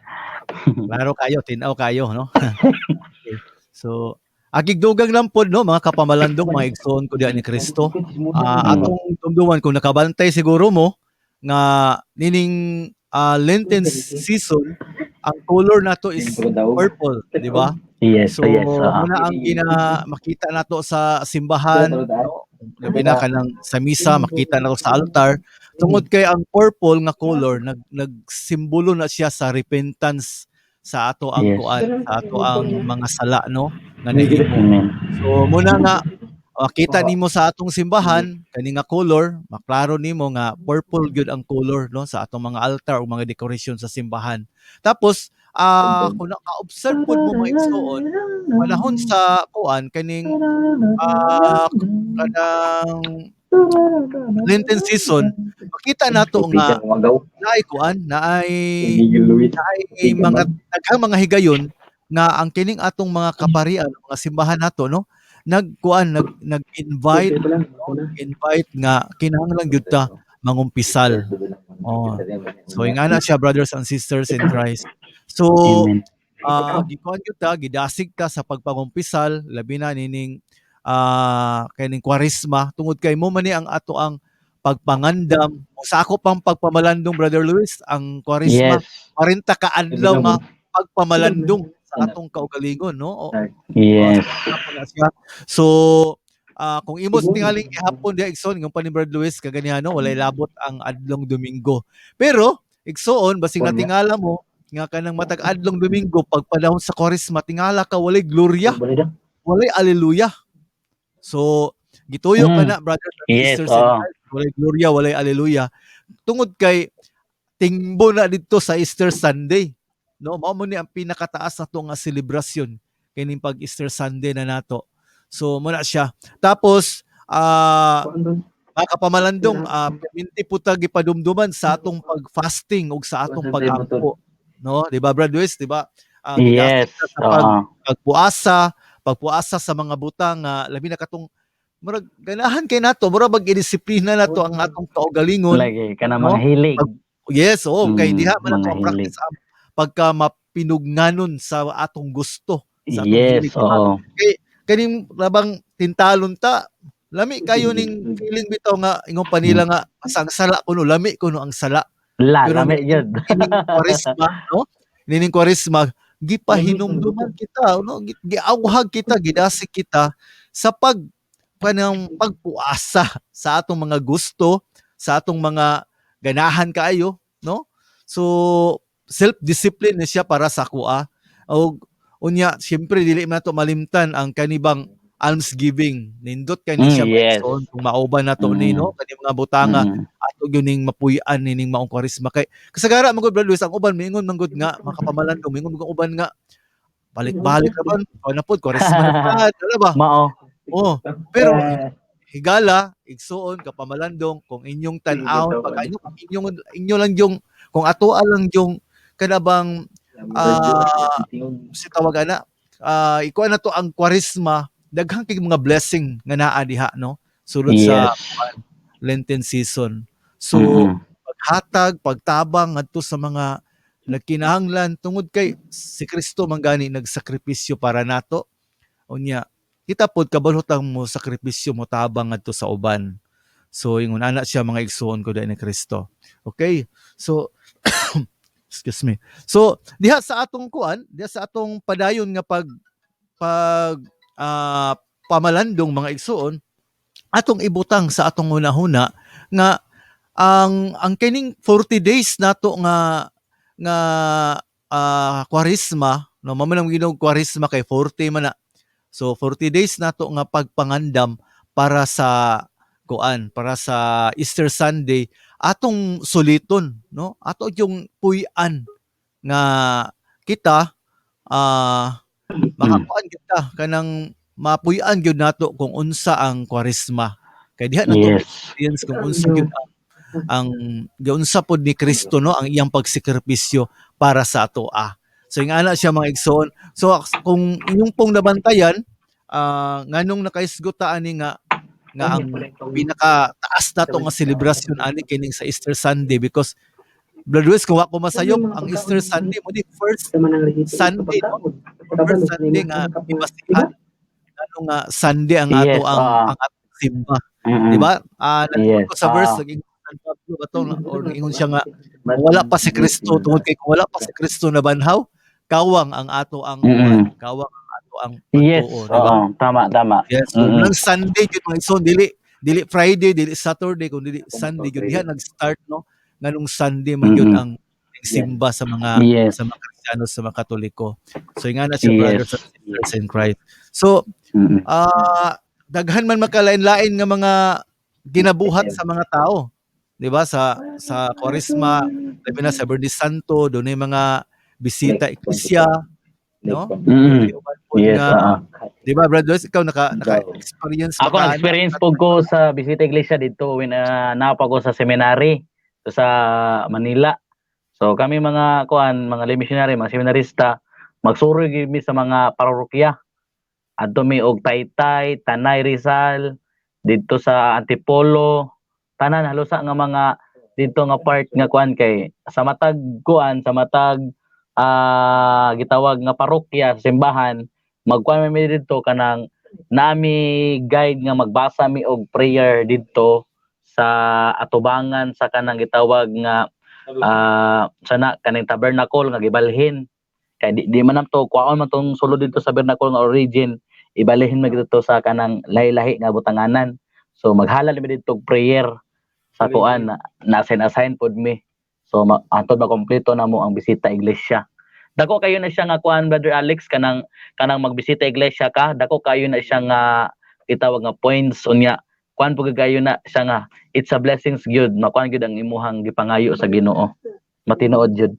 S2: Klaro kayo, tinaw kayo, no? Okay. So, agigdugang lang pod, no, mga kapamalandong, mga igsoon ko diha ni Kristo. Atong dumduman, kung nakabantay siguro mo nga nining Lenten season, ang color nato is purple, di ba?
S3: Yes.
S2: So, muna ang gina makita nato sa simbahan, no? Labi na kanang sa misa, makita nato sa altar tungod kay ang purple nga color nagsimbolo na siya sa repentance sa ato ang kuan, sa ato ang mga sala, no, nga nahimo.
S3: Amen.
S2: So muna nga makita nimo sa atong simbahan kani nga color, maklaro nimo nga purple gyud ang color, no, sa atong mga altar o mga decoration sa simbahan. Tapos kung naka-observe pud mo, mga igsuon, panahon sa kuan, kaning kanang Lenten season, makita nato nga naay kuan, naay mga daghang mga higayon nga ang kining atong mga kaparian, mga simbahan nato, no, nagkuan, nag-invite, invite nga kinahanglan gyud ta mangumpisal. Oh. So ingana siya, brothers and sisters in Christ. So
S3: Amen.
S2: Gikuan gyud ta, gidasig ta sa pagpangumpisal, labi na nining kining Kwaresma, tungod kay mo man ni ang ato ang pagpangandam. Sa ako pang pagpamalandong, Brother Luis, ang Kwaresma, 40 ka adlaw nga pagpamalandong sa atong kaugalingon, no? O, siya. So kung imo tingaling gihapon diha, igsoon, ingon pa ni Brother Luis kaganiha, no, walay labot ang adlong Domingo. Pero igsoon, basing natingala mo nga kanang matag adlong Domingo pag panahon sa Kwaresma, tingala ka walay gloria, walay alleluia. So gituyo ka na, brothers and sisters in Christ, walay gloria, walay alleluia. Tungod kay tingbo na dito sa Easter Sunday. No, mao mo ni ang pinakataas na to nga selebrasyon kining pag Easter Sunday na nato. So muna siya. Tapos mga kapamalandong, perminti po ta gipadumduman sa atong pag-fasting ug sa atong pag-ampo. No, di ba, Brad Luis, di ba?
S3: Yes.
S2: Gidasig ta sa pagpuasa sa mga butang nga labi na katong murag ganahan kay nato, murag mag-disiplina nato ang atong kaugalingon.
S3: Lagi kana
S2: No?
S3: mga hilig.
S2: Yes, oo, kay diha man
S3: mga
S2: ato ang
S3: hilig.
S2: Practice ang pagka mapinugnanon sa atong gusto, sa atong
S3: Yes,
S2: hilig, di ba?
S3: Oo.
S2: Kay kaning labang tintalon ta, lami kayo ning feeling bitaw nga ingon pa nila nga basta ang sala kuno, lami kuno ang sala.
S3: La,
S2: Pero
S3: lami gyud.
S2: Kining Kwaresma, no? Nining Kwaresma, gipahinumduman kita, no? Giawhag kita, gidasig kita sa pag kanang pagpuasa sa atong mga gusto, sa atong mga ganahan kaayo, no? So self-discipline ni siya para sa akoa. Og unya, syempre dili man nato malimtan ang kanibang almsgiving. Nindot kay ni siya, mga igsoon, kung mauban nato ni, no, kani mga butanga ato gyud ning mapuy-an nining maong Kwaresma kay kasagara man gud, Brother Luis, ang uban miingon man gud nga mga kapamalandong, miingon man gud ang uban nga balik-balik ra man na pod Kwaresma na pad, ano ba?
S3: Mao.
S2: Oh, pero higala, igsuon, kapamalandong, kung inyong tan-awon pag inyo inyong inyo lang yung kung ato lang yung kanabang si tawag ana, ikuan na to ang Kwaresma, daghan kay mga blessing nga naa diha, no, sulod sa Lenten season. So paghatag, pagtabang ngadto sa mga nagkinahanglan tungod kay si Kristo man gani nagsakripisyo para nato. Unya, kita pod kabalhotang mo sakripisyo, mo tabang ngadto sa uban. So ingon ana siya, mga igsuon ko dahil ni Kristo. Okay. So excuse me. So diha sa atong kuan, diha sa atong padayon nga pag pag pamalandong, mga igsuon, atong ibutang sa atong hunahuna nga ang kining 40 days nato nga nga Kwaresma, no, mao man ang Ginoo Kwaresma kay 40 man na. So 40 days nato nga pagpangandam para sa kuan, para sa Easter Sunday, atong suliton, no, ato yung puy-an nga kita makakuan kita kanang mapuy-an gyud nato kung unsa ang Kwaresma kay diha nato experience kung unsa gyud ang giunsa pod ni Kristo, no, ang iyang pagsikripisyo para sa ato. So ingana siya, mga igsoon. So kung inyong pong nabantayan, nganong nakaisgot ta ani nga nga ang pinaka taas nato nga selebrasyon ani kining sa Easter Sunday, because Brother Luis, kung ako masayop, ang Easter Sunday mo di first Sunday, no? First Sunday nga ibasihan ano nga Sunday ang ato ang ang atong simba, di ba? Ko sa verse naging San Pablo ba to or ingon siya nga kung wala pa si Kristo, tungod kay kung wala pa si Kristo na banhaw, kawang ang ato ang kawang ang ato ang pagtuo, di ba?
S3: Oo, tama, tama.
S2: Yes, so nang Sunday gyud, mga igsoon, dili dili Friday, dili Saturday, kun dili Sunday gyud diha nag-start, no, nganong Sunday man gyud ang simba sa mga sa mga Kristiyano, sa mga Katoliko. So ingana siya, brothers and sisters in Christ. So daghan man makalain-lain nga mga ginabuhat sa mga tao. 'Di ba? Sa Kwaresma, labi na sa Biyernes Santo, dunay mga bisita iglesia, no?
S3: Yes,
S2: Nga, 'di ba, brothers, ikaw naka experience
S3: Ako
S2: ba ka,
S3: na-experience po ko sa bisita iglesia dito when napa ko sa seminary sa Manila. So kami mga kuan, mga lay missionary, mga seminarista, magsuroy gyud mi sa mga parokya. Adto mi og Taytay, Tanay, Rizal, didto sa Antipolo, tanan halos nga mga didto nga part nga kuan kay sa matag kuan, sa matag gitawag nga parokya sa simbahan, magkuan mi didto kanang nami guide nga magbasa mi og prayer didto sa atubangan sa kanang gitawag nga sana kaning tabernacle nga gibalhin kay di man to kuwaon man tong sulod didto sa tabernacle nga origin, ibalhin man didto sa kanang lahi-lahi nga butanganan. So maghalal mi didto og prayer sa kuan na, na assign assign pod mi. So antod makompleto na mo ang bisita iglesia. Dako kayo na siya nga kuan, Brother Alex, kanang kanang magbisita iglesia ka, dako kayo na siya nga gitawag nga points. Unya kuan pud kayo na siya nga it's a blessings gyud, makuan gyud ang imuhang gipangayo sa Ginoo, matinuod gyud.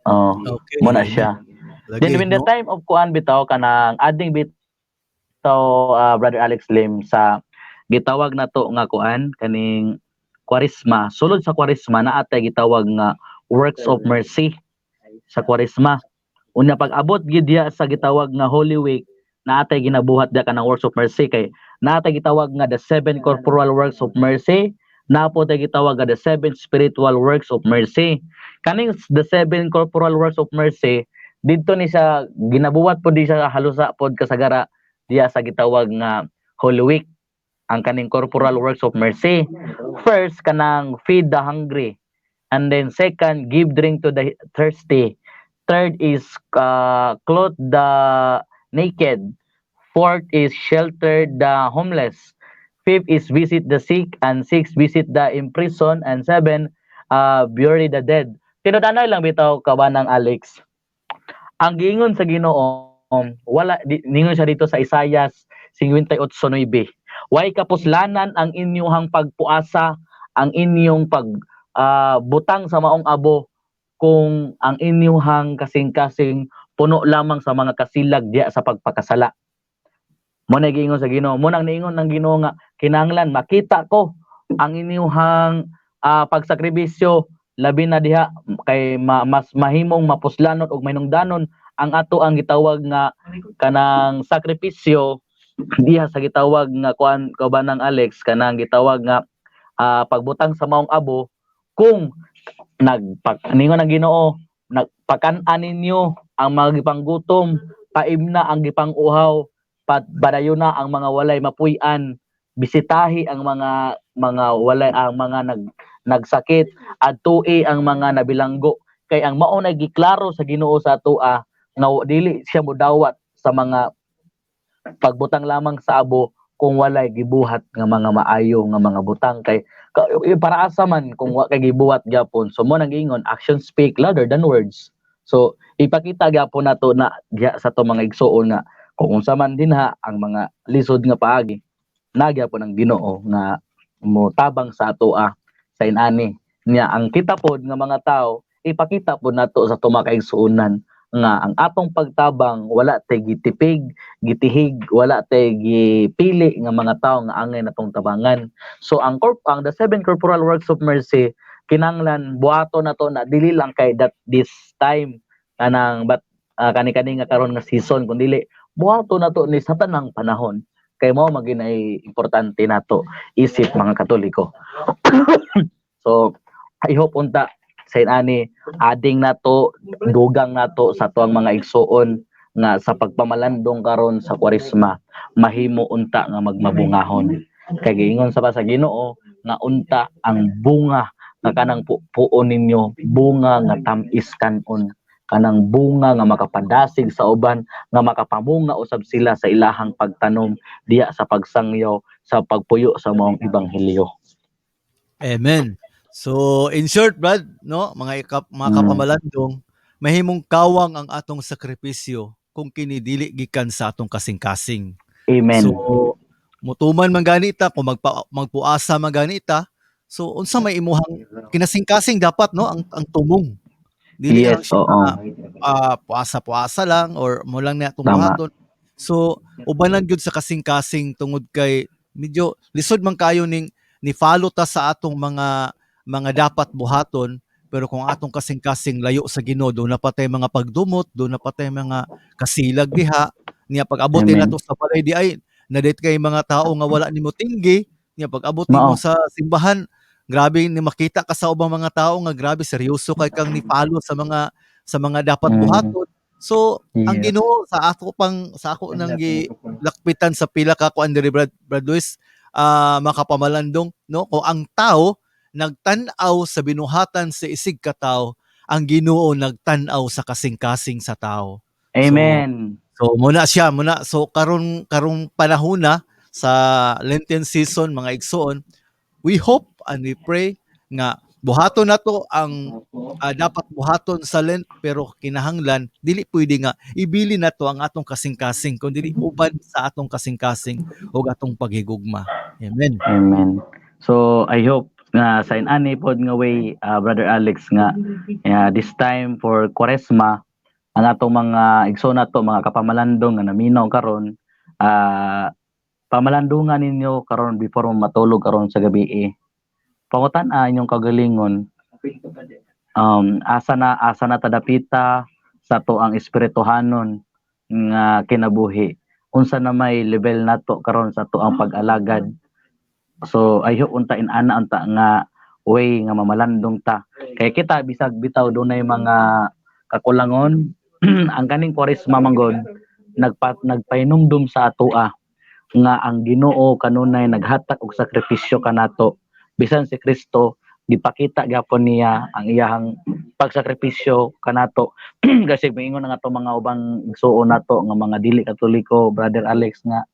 S3: Oh, mo na siya.
S2: Lagi,
S3: then when the
S2: no?
S3: time of kuan bitaw, kanang adding bitaw, Brother Alex Lim, sa gitawag na to nga kuan kaning Kwaresma, sulod sa Kwaresma naa tay gitawag nga works of mercy sa Kwaresma. Unya pag abot gid diya sa gitawag nga Holy Week, naa tay ginabuhat diya kanang works of mercy kay naa tay gitawag nga the seven corporal works of mercy. Naa po tay gitawag nga the seven spiritual works of mercy. Kaning the seven corporal works of mercy, didto ni siya ginabuhat po di siya halusa pod kasagara diya sa gitawag nga Holy Week, ang kaning corporal works of mercy. First, kanang feed the hungry, and then second, give drink to the thirsty. Third is clothe the naked. Fourth is shelter the homeless. Fifth is visit the sick, and six, visit the imprisoned, and seven, bury the dead. Tinud-anay lang bitaw, kabanang Alex, ang giingon sa Ginoo, wala di, ningon siya dito sa Isaias 58:9, "Way kapuslanan ang inyong pagpuasa, ang inyong pag butang sa maong abo, kung ang inyong kasing-kasing puno lamang sa mga kasilag diya sa pagpakasala." Mo na giingon sa Ginoo. Mo nang niingon ng Ginoo nga kinahanglan makita ko ang inyong pagsakripisyo, labi na diha kay mas mahimong mapuslanon og mahinungdanon ang ato ang gitawag nga kanang sakripisyo diha sa gitawag nga kuan, kabanang Alex, kanang gitawag nga pagbutang sa maong abo. Kung nagpak ningon ang Ginoo, nagpakan-an ninyo ang mga gipanggutom, paimna ang gipang-uhaw, padayon na ang mga walay mapuy-an, bisitahi ang mga walay, ang mga nagsakit, adtui ang mga nabilanggo, kay ang mao na giklaro sa Ginoo sa atoa nga dili siya modawat sa mga pagbutang lamang sa abo kung walay gibuhat nga mga maayo nga mga butang, kay para asa man kung wa kay gibuhat gyapon? So mo nang giingon, action speak louder than words. So ipakita gyapon nato na diha sa to mga igsuon nga kung unsa man dinha ang mga lisod nga paagi, nagyapon ang Ginoo nga mo tabang sa atoa sa inani niya. Ang kita pod nga mga tao, ipakita pod nato sa ato mga kaigsuonan nga ang atong pagtabang wala tay gitipig, gitihig, wala tay gipili nga mga tao nga angay natong tabangan. So ang the seven corporal works of mercy, kinanglan buhaton nato na dili lang kay that this time kanang but kani-kani nga karon nga season, kun dili buhaton nato ni sa tanang panahon, kay mao maginay importante nato isip mga Katoliko. So I hope unta sa inani ading nato, dugang nato sa tuang mga igsuon nga sa pagpamalandong karon sa Kwaresma, mahimo unta nga magmabungahon, kay giingon sa pa sa Ginoo nga unta ang bunga nga kanang puon ninyo, bunga nga tam-is kan-on, kanang bunga nga makapadasig sa uban, nga makapamunga usab sila sa ilahang pagtanom diya sa pagsangyaw, sa pagpuyo sa maong ebanghelyo.
S2: Amen. So, in short, Brad, no, mga kapamalandong, mahimong kawang ang atong sakripisyo kung kini dili gikan sa atong kasing-kasing.
S3: Amen.
S2: So, mutuman man ganita, kung magpuasa man ganita, so unsa may imuhang kinasing-kasing dapat, no, ang tumong. Dili lang siya puasa-puasa lang or mo lang na atong buhaton. So, ubanan gyud sa kasing-kasing tungod kay medyo lisod man kayo ning ni follow ta sa atong mga dapat buhaton, pero kung atong kasing-kasing layo sa Ginoo, doon na patay mga pagdumot, doon na patay mga kasilag diha niya. Pag abot
S3: Amen.
S2: Nato sa balay di ay nadate kay mga tao nga wala nimo tinggi niya. Pag abot nimo sa simbahan, grabe ni makita ka sa ubang mga tao nga grabe seryoso kay kang ni follow sa mga dapat buhaton. So ang Ginoo sa ako pang sa ako nang gi lakpitan sa pila ka kuan diri, Brad Luis, makapamalandong, no, kung ang tao nagtan-aw sa binuhatan sa isig ka tao, ang Ginoo nagtan-aw sa kasing-kasing sa tao.
S3: Amen.
S2: So muna siya muna. So karong panahon na sa Lenten season, mga igsoon, we hope and we pray nga buhaton nato ang dapat buhaton sa Lent, pero kinahanglan dili pwede nga ibili nato ang atong kasing-kasing kun dili uban sa atong kasing-kasing ug atong paghigugma. Amen.
S3: Amen. So I hope nga sa inani pod nga way, Brother Alex, nga this time for Kwaresma, ang atong mga igsoon nato, mga kapamalandong nga naminaw karon, pamalandungan ninyo karon before mo matulog karon sa gabi eh. Pangutan-a inyong kagalingon, asa na tadapita sa to ang espirituhanon nga kinabuhi, unsa na may level nato karon sa to ang pag-alagad. So I hope unta inana unta nga way nga mamalandong ta. Kay kita bisag bitaw dunay mga kakulangon, ang kaning Kwaresma manggod nagpahinumdum sa atoa nga ang Ginoo kanunay naghatag og sakripisyo kanato. Bisan si Kristo, gipakita gyapon niya ang iyahang pagsakripisyo kanato. Kasi moingon ang atong mga ubang igsuon nato nga mga dili Katoliko, Brother Alex, nga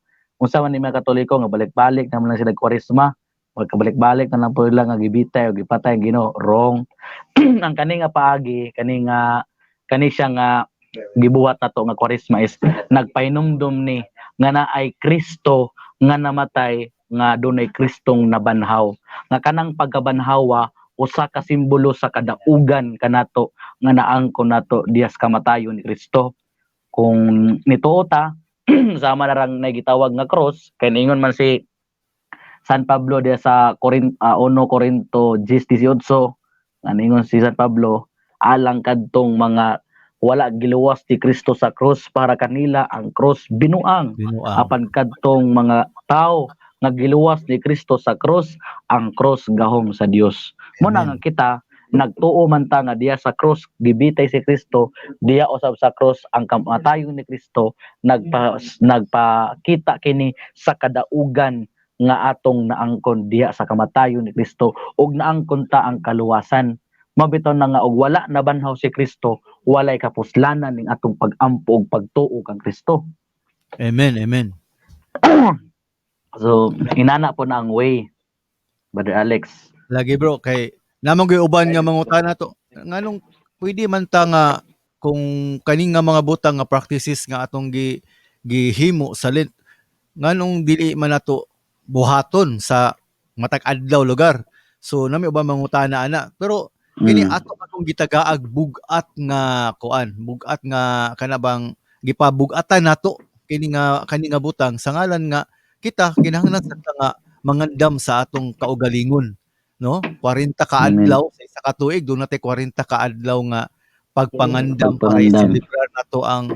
S3: unsa man ni mga Katoliko nga balik-balik naman lang sila Kwaresma, magkabalik-balik na lang po sila nga gibitay o gipatay ang Ginoo. Wrong. Ang kani nga paagi, kani nga kani siya nga gibuhat nato nga Kwaresma is nagpahinumdum ni nga naay Kristo nga namatay, nga dunay Kristong nabanhaw, nga kanang pagkabanhawa usa ka simbolo sa kadaugan kanato nga naangkon nato diya sa kamatayon ni Kristo. Kung nituo ta, sama na rang nagitawag nga cross, kay niingon man si San Pablo diya sa 1 Corinto 10:18 nga niingon si San Pablo, alang kadtong mga wala giluwas ni Kristo sa cross, para kanila ang cross binuang.
S2: Binuang.
S3: Apan kadtong mga tao nga giluwas ni Kristo sa cross, ang cross gahom sa Dios. Mo na
S2: Amen.
S3: nga kita nagtuo man ta nga diya sa cross gibitay si Kristo, diya usab sa cross ang kamatayon ni Kristo nagpakita kini sa kadaugan nga atong naangkon diha sa kamatayon ni Kristo ug naangkon ta ang kaluwasan. Mabitaw na nga og wala nabanhaw si Kristo, walay kapuslanan ning atong pag-ampo ug pagtuo kang Kristo.
S2: Amen, amen.
S3: So inana po na ang way, Brother Alex.
S2: Lagi, bro, kay namang gyud uban nga mangutana to. Nganong pwede man ta nga kung kaning nga mga butang nga practices nga atong gihimo sa Lent, nganong dili man nato buhaton sa matag adlaw lugar? So nami uban mangutana ana. Pero kini ato atong gitagaag bug-at nga kuan, bug-at nga kana bang gipabug-atan nato kini nga kani nga butang sa ngalan nga kita kinahanglan sa ta nga mangandam sa atong kaugalingon, no? 40 ka
S3: Amen.
S2: adlaw sa isa ka tuig, doon natin 40 ka adlaw nga pagpangandam para
S3: Pagpangandam.
S2: I-celebrar nato ang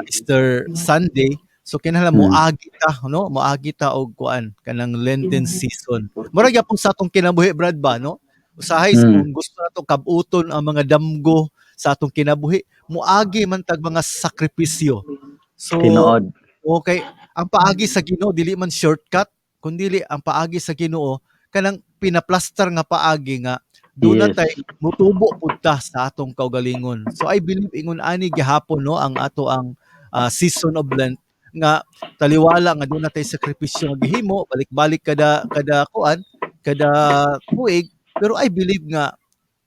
S2: Easter Sunday. So kinahanglan moagi ta, no? Moagi ta og kuan kanang Lenten season. Mura gyapon sa atong kinabuhi, Brad, ba, no? Usahay kung gusto nato kabuton ang mga damgo sa atong kinabuhi, moagi man tag mga sakripisyo. So
S3: Tinuod.
S2: Okay, ang paagi sa Ginoo dili man shortcut, kundi ang paagi sa Ginoo kanang pinaplastar nga paagi nga doon na tay mutubo pud ta sa atong kaugalingon. So I believe ingon ani gihapon, no, ang ato ang season of Lent nga taliwala nga doon na tay sakripisyo nga gihimo balik-balik kada kada kuan, kada tuig. Pero I believe nga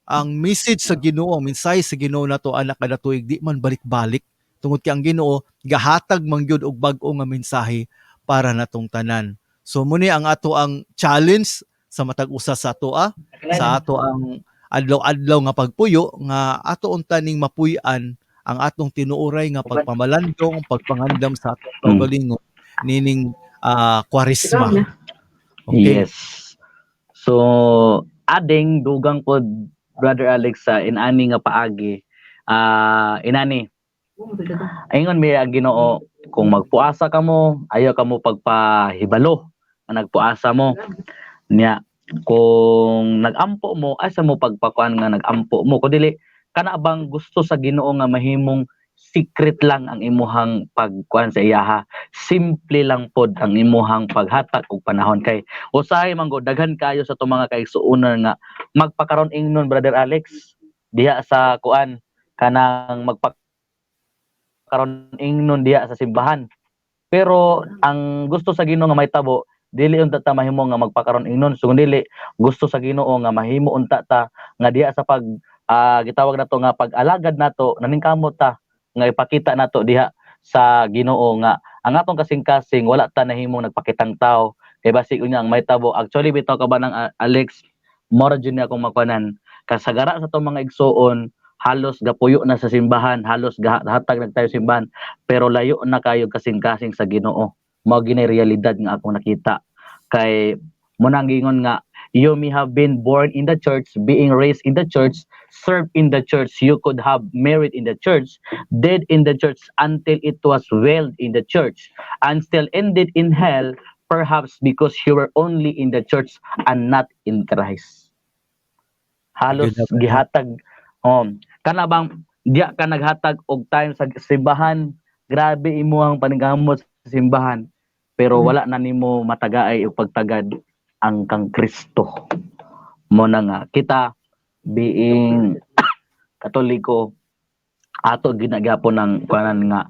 S2: ang message sa Ginoo, ang mensahe sa Ginoo nato anak kada tuig di man balik-balik tungod kay ang Ginoo gahatag man gyud og bag-o nga mensahe para natong tanan. So muni ang ato ang challenge sa matag usa sa atoa sa ato ang adlaw-adlaw nga pagpuyo nga ato unta ning mapuy-an ang atong tinuoray nga pagpamalandong, pagpangandam sa atong kaugalingon nining Kwaresma. Okay.
S3: Yes. So, ading dugang pod, Brother Alex, sa inani nga paagi. Inani. Ingon mi ang Ginoo, kung magpuasa kamo, ayaw kamo pagpahibalo nga nagpuasa mo. Nya kung nagampo mo, asa mo pagpakuan nga nagampo mo? Kung dili kana bang gusto sa Ginoo nga mahimong secret lang ang imuhang pagkuan sa iyaha? Simple lang pod ang imuhang paghatag og panahon kay usahay man gud daghan kayo sa atong mga kaigsuonan nga magpakaron ingnon, Brother Alex, diha sa kuan, kanang magpakaron ingnon diha sa simbahan. Pero ang gusto sa Ginoo nga mahitabo, dili unta ta mahimo nga magpakaron ingnon. So dili gusto sa Ginoo nga mahimo unta ta nga diha sa pag gitawag nato nga pag-alagad nato, naningkamot ta nga ipakita nato diha sa Ginoo nga ang atong kasing-kasing wala ta nahimong nagpakitang tao kay basig unya ang mahitabo. Actually bitaw ka ba ng Alex, mora jud ni akong makuanan kasagara sa atong mga igsuon, halos gapuyo na sa simbahan, halos hatag nagtayo simbahan, pero layo na kayo kasing-kasing sa Ginoo. Mao gini realidad nga akong nakita kay mo nang giingon nga you may have been born in the church, being raised in the church, served in the church, you could have married in the church, dead in the church until it was well in the church, and still ended in hell. Perhaps because you were only in the church and not in Christ. Halos
S2: Good.
S3: gihatag kana bang diya ka naghatag og time sa simbahan, grabe imuhang paningkamot sa simbahan, pero wala na nimo matagaay og pagtagad ang kang Kristo. Mo na nga kita being Katoliko, ato ginagyapon ng kuanan nga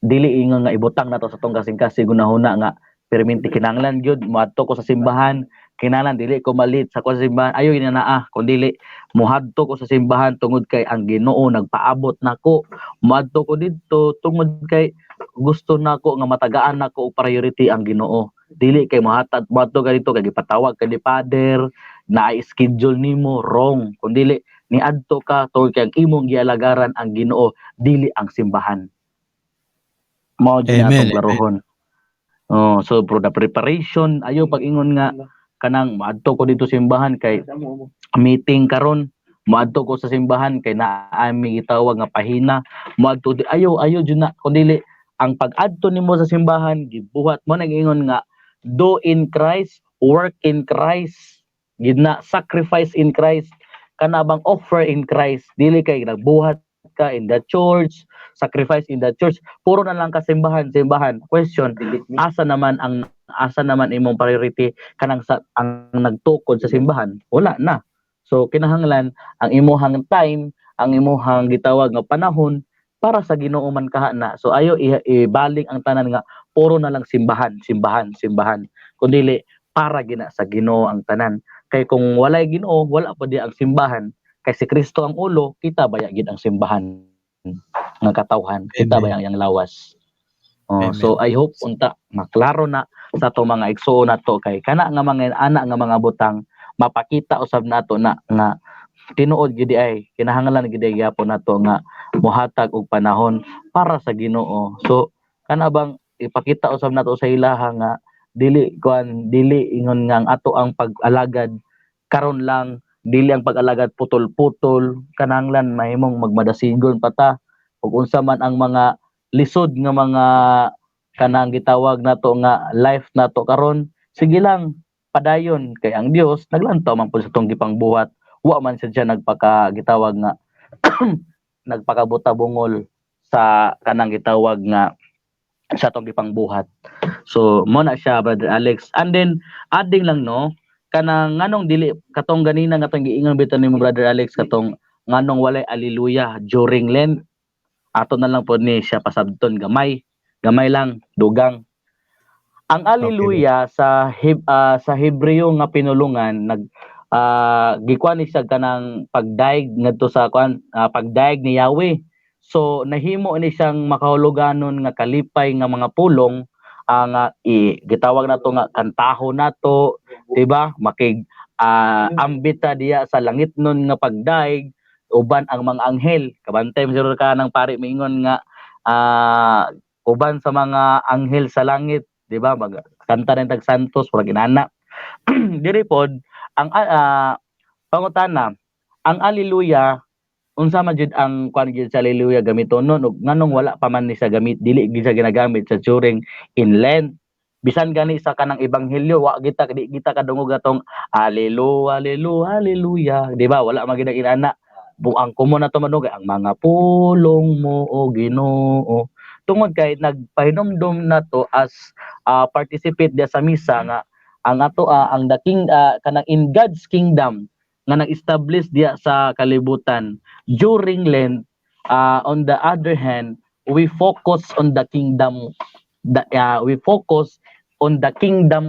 S3: dili ingon nga ibutang nato sa tong kasing-kasing gunahuna nga perminti kinahanglan gyud moadto ko sa simbahan, kinahanglan dili ko malit sa ko sa simbahan. Ayo ina naa, kun dili mohadto ko sa simbahan tungod kay ang Ginoo nagpaabot nako, moadto ko didto tungod kay gusto nako nga matagaan nako og priority ang Ginoo, dili kay mohatag moadto ka dito kay gipatawag ka ni Father na schedule nimo. Wrong. Kun dili niadto ka tungod kay ang imong gialagaran ang Ginoo, dili ang simbahan. Mao jud
S2: Amen,
S3: atong klarohon. Oh, so for the preparation, ayo pag-ingon nga kanang moadto ko dito simbahan kay meeting karon, moadto ko sa simbahan kay naa mi gitawag nga pahina, moadto di ayo ayo jud na, kun dili ang pag-adto nimo sa simbahan gibuhat mo nag-ingon nga do in Christ, work in Christ, gid na sacrifice in Christ, kana bang offer in Christ, dili kay nagbuhat ka in the church, sacrifice in the church, puro na lang ka simbahan, simbahan. Question, asa naman imong priority kanang sa ang nagtukod sa simbahan? Wala na. So kinahanglan ang imuhang time, ang imuhang gitawag nga panahon para sa Ginoo man kaha na. So ayo ibaling ang tanan nga puro na lang simbahan, simbahan, simbahan, kundi para gina sa Ginoo ang tanan, kay kung walay Ginoo, wala pa di ang simbahan, kay si Kristo ang ulo, kita baya gid ang simbahan nga katawhan, kita
S2: Amen.
S3: Baya ang iyang lawas. Oh,
S2: Amen.
S3: so I hope unta maklaro na sa ato mga igsuon nato, kay kana nga mga ana nga mga butang mapakita usab nato na nga tinuod gid ay kinahanglan gid ay gyapon nato nga mohatag og panahon para sa Ginoo. So kana bang ipakita usab nato sa ilaha nga dili kuan, dili ingon nga ang ato ang pag-alagad karon lang, dili ang pag-alagad putol-putol. Kananglan mahimong magmadasigon pa ta ug unsa man ang mga lisod nga mga kanang gitawag nato nga life nato karon, sige lang, padayon, kay ang Dios naglantaw man pud sa tong gipangbuhat. Wa man siya nagpaka gitawag nga nagpakabuta bungol sa kanang gitawag nga sa atong gipangbuhat. So mo na siya, Brother Alex. And then adding lang, no, kanang nganong dili katong ganina nga tong giingon bitaw nimo, Brother Alex, katong nganong walay Alleluia during Lent, ato na lang pod ni siya pasabton gamay gamay lang, dugang ang Alleluia sa Hebreo nga pinulungan, nag gikuan ni siya kanang pagdaig ngadto sa kuan, pagdaig ni Yahweh. So nahimo ni siyang makahuluganon nga kalipay nga mga pulong ang i gitawag nato nga kantaho nato, di ba? Makig ambit ta diya sa langit nun nga pagdaig uban ang mga anghel. Kabantay mo siguro ka ng pare miingon nga uban sa mga anghel sa langit, di ba? Mag kanta rin tag Santos, murag inana. Diri pod ang pangutana, ang Alleluia, unsa man jud ang kuan jud sa Alleluia gamiton nun ug nganong wala pa man ni sa gamit, dili gid siya ginagamit sa during in Lent? Bisan gani sa kanang ebanghelyo, wa kita di kita kadungog atong "Alleluia, alleluia, alleluia," di ba? Wala man gid ang inana. Buang ko mo na to madungog ang mga pulong mo, o Ginoo, tungod kay nagpahinumdum na to as participate dia sa misa nga ang ato ang the king, kanang in God's kingdom nga nag-establish diya sa kalibutan during Lent. On the other hand, we focus on the kingdom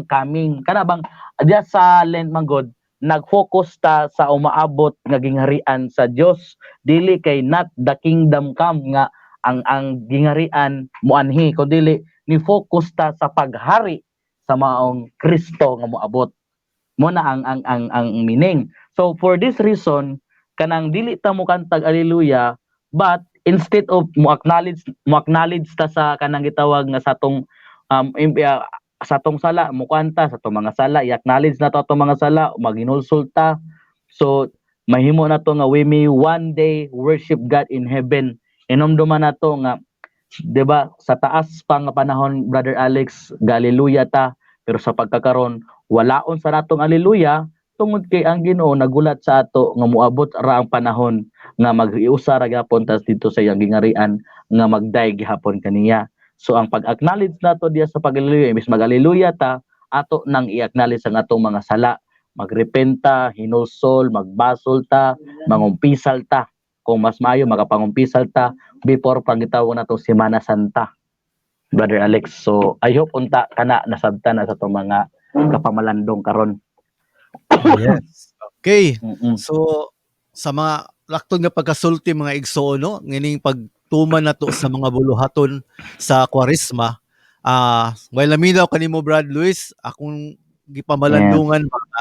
S3: coming. Kana bang diya sa Lent man god nag-focus ta sa umaabot nga gingharian sa Dios, dili kay not the kingdom come nga ang gingharian moanhi, kundi ni focus ta sa paghari sa maong Kristo nga moabot. Mo na ang meaning. So for this reason, kanang dili ta mo kantag Alleluia, but instead of mo acknowledge ta sa kanang gitawag nga sa atong sala, mo kanta sa atong mga sala, i-acknowledge na to atong mga sala, maginulsul ta, so mahimo na to nga we may one day worship God in heaven. Inomduman na to nga, 'di ba, sa taas pa nga panahon, Brother Alex, Galleluya ta. Pero sa pagkakaron, walaon sa natong aleluya tungod kay ang Ginoo nagulat sa ato nga moabot ra ang panahon nga mag-iusa ra gyapon tas dito sa iyang gingarian nga magday gihapon kaniya. So ang pag-acknowledge nato diya sa pag-alleluia, imbes mag-alleluia ta, ato nang i-acknowledge ang atong mga sala, magrepenta, hinulsol, magbasol ta, mangumpisal ta. Kung mas maayo makapangumpisal ta before pangitawag nato Semana Santa. Brother Alex. So I hope unta kana nasabtan na sa atong mga kapamalandong karon.
S2: Yes. Okay. So sa mga lakton nga pagkasulti, mga igsoon, no, ngining pagtuman nato sa mga buluhaton sa Kwaresma, well, laminaw kanimo, Brad Luis, akong gipamalandungan mga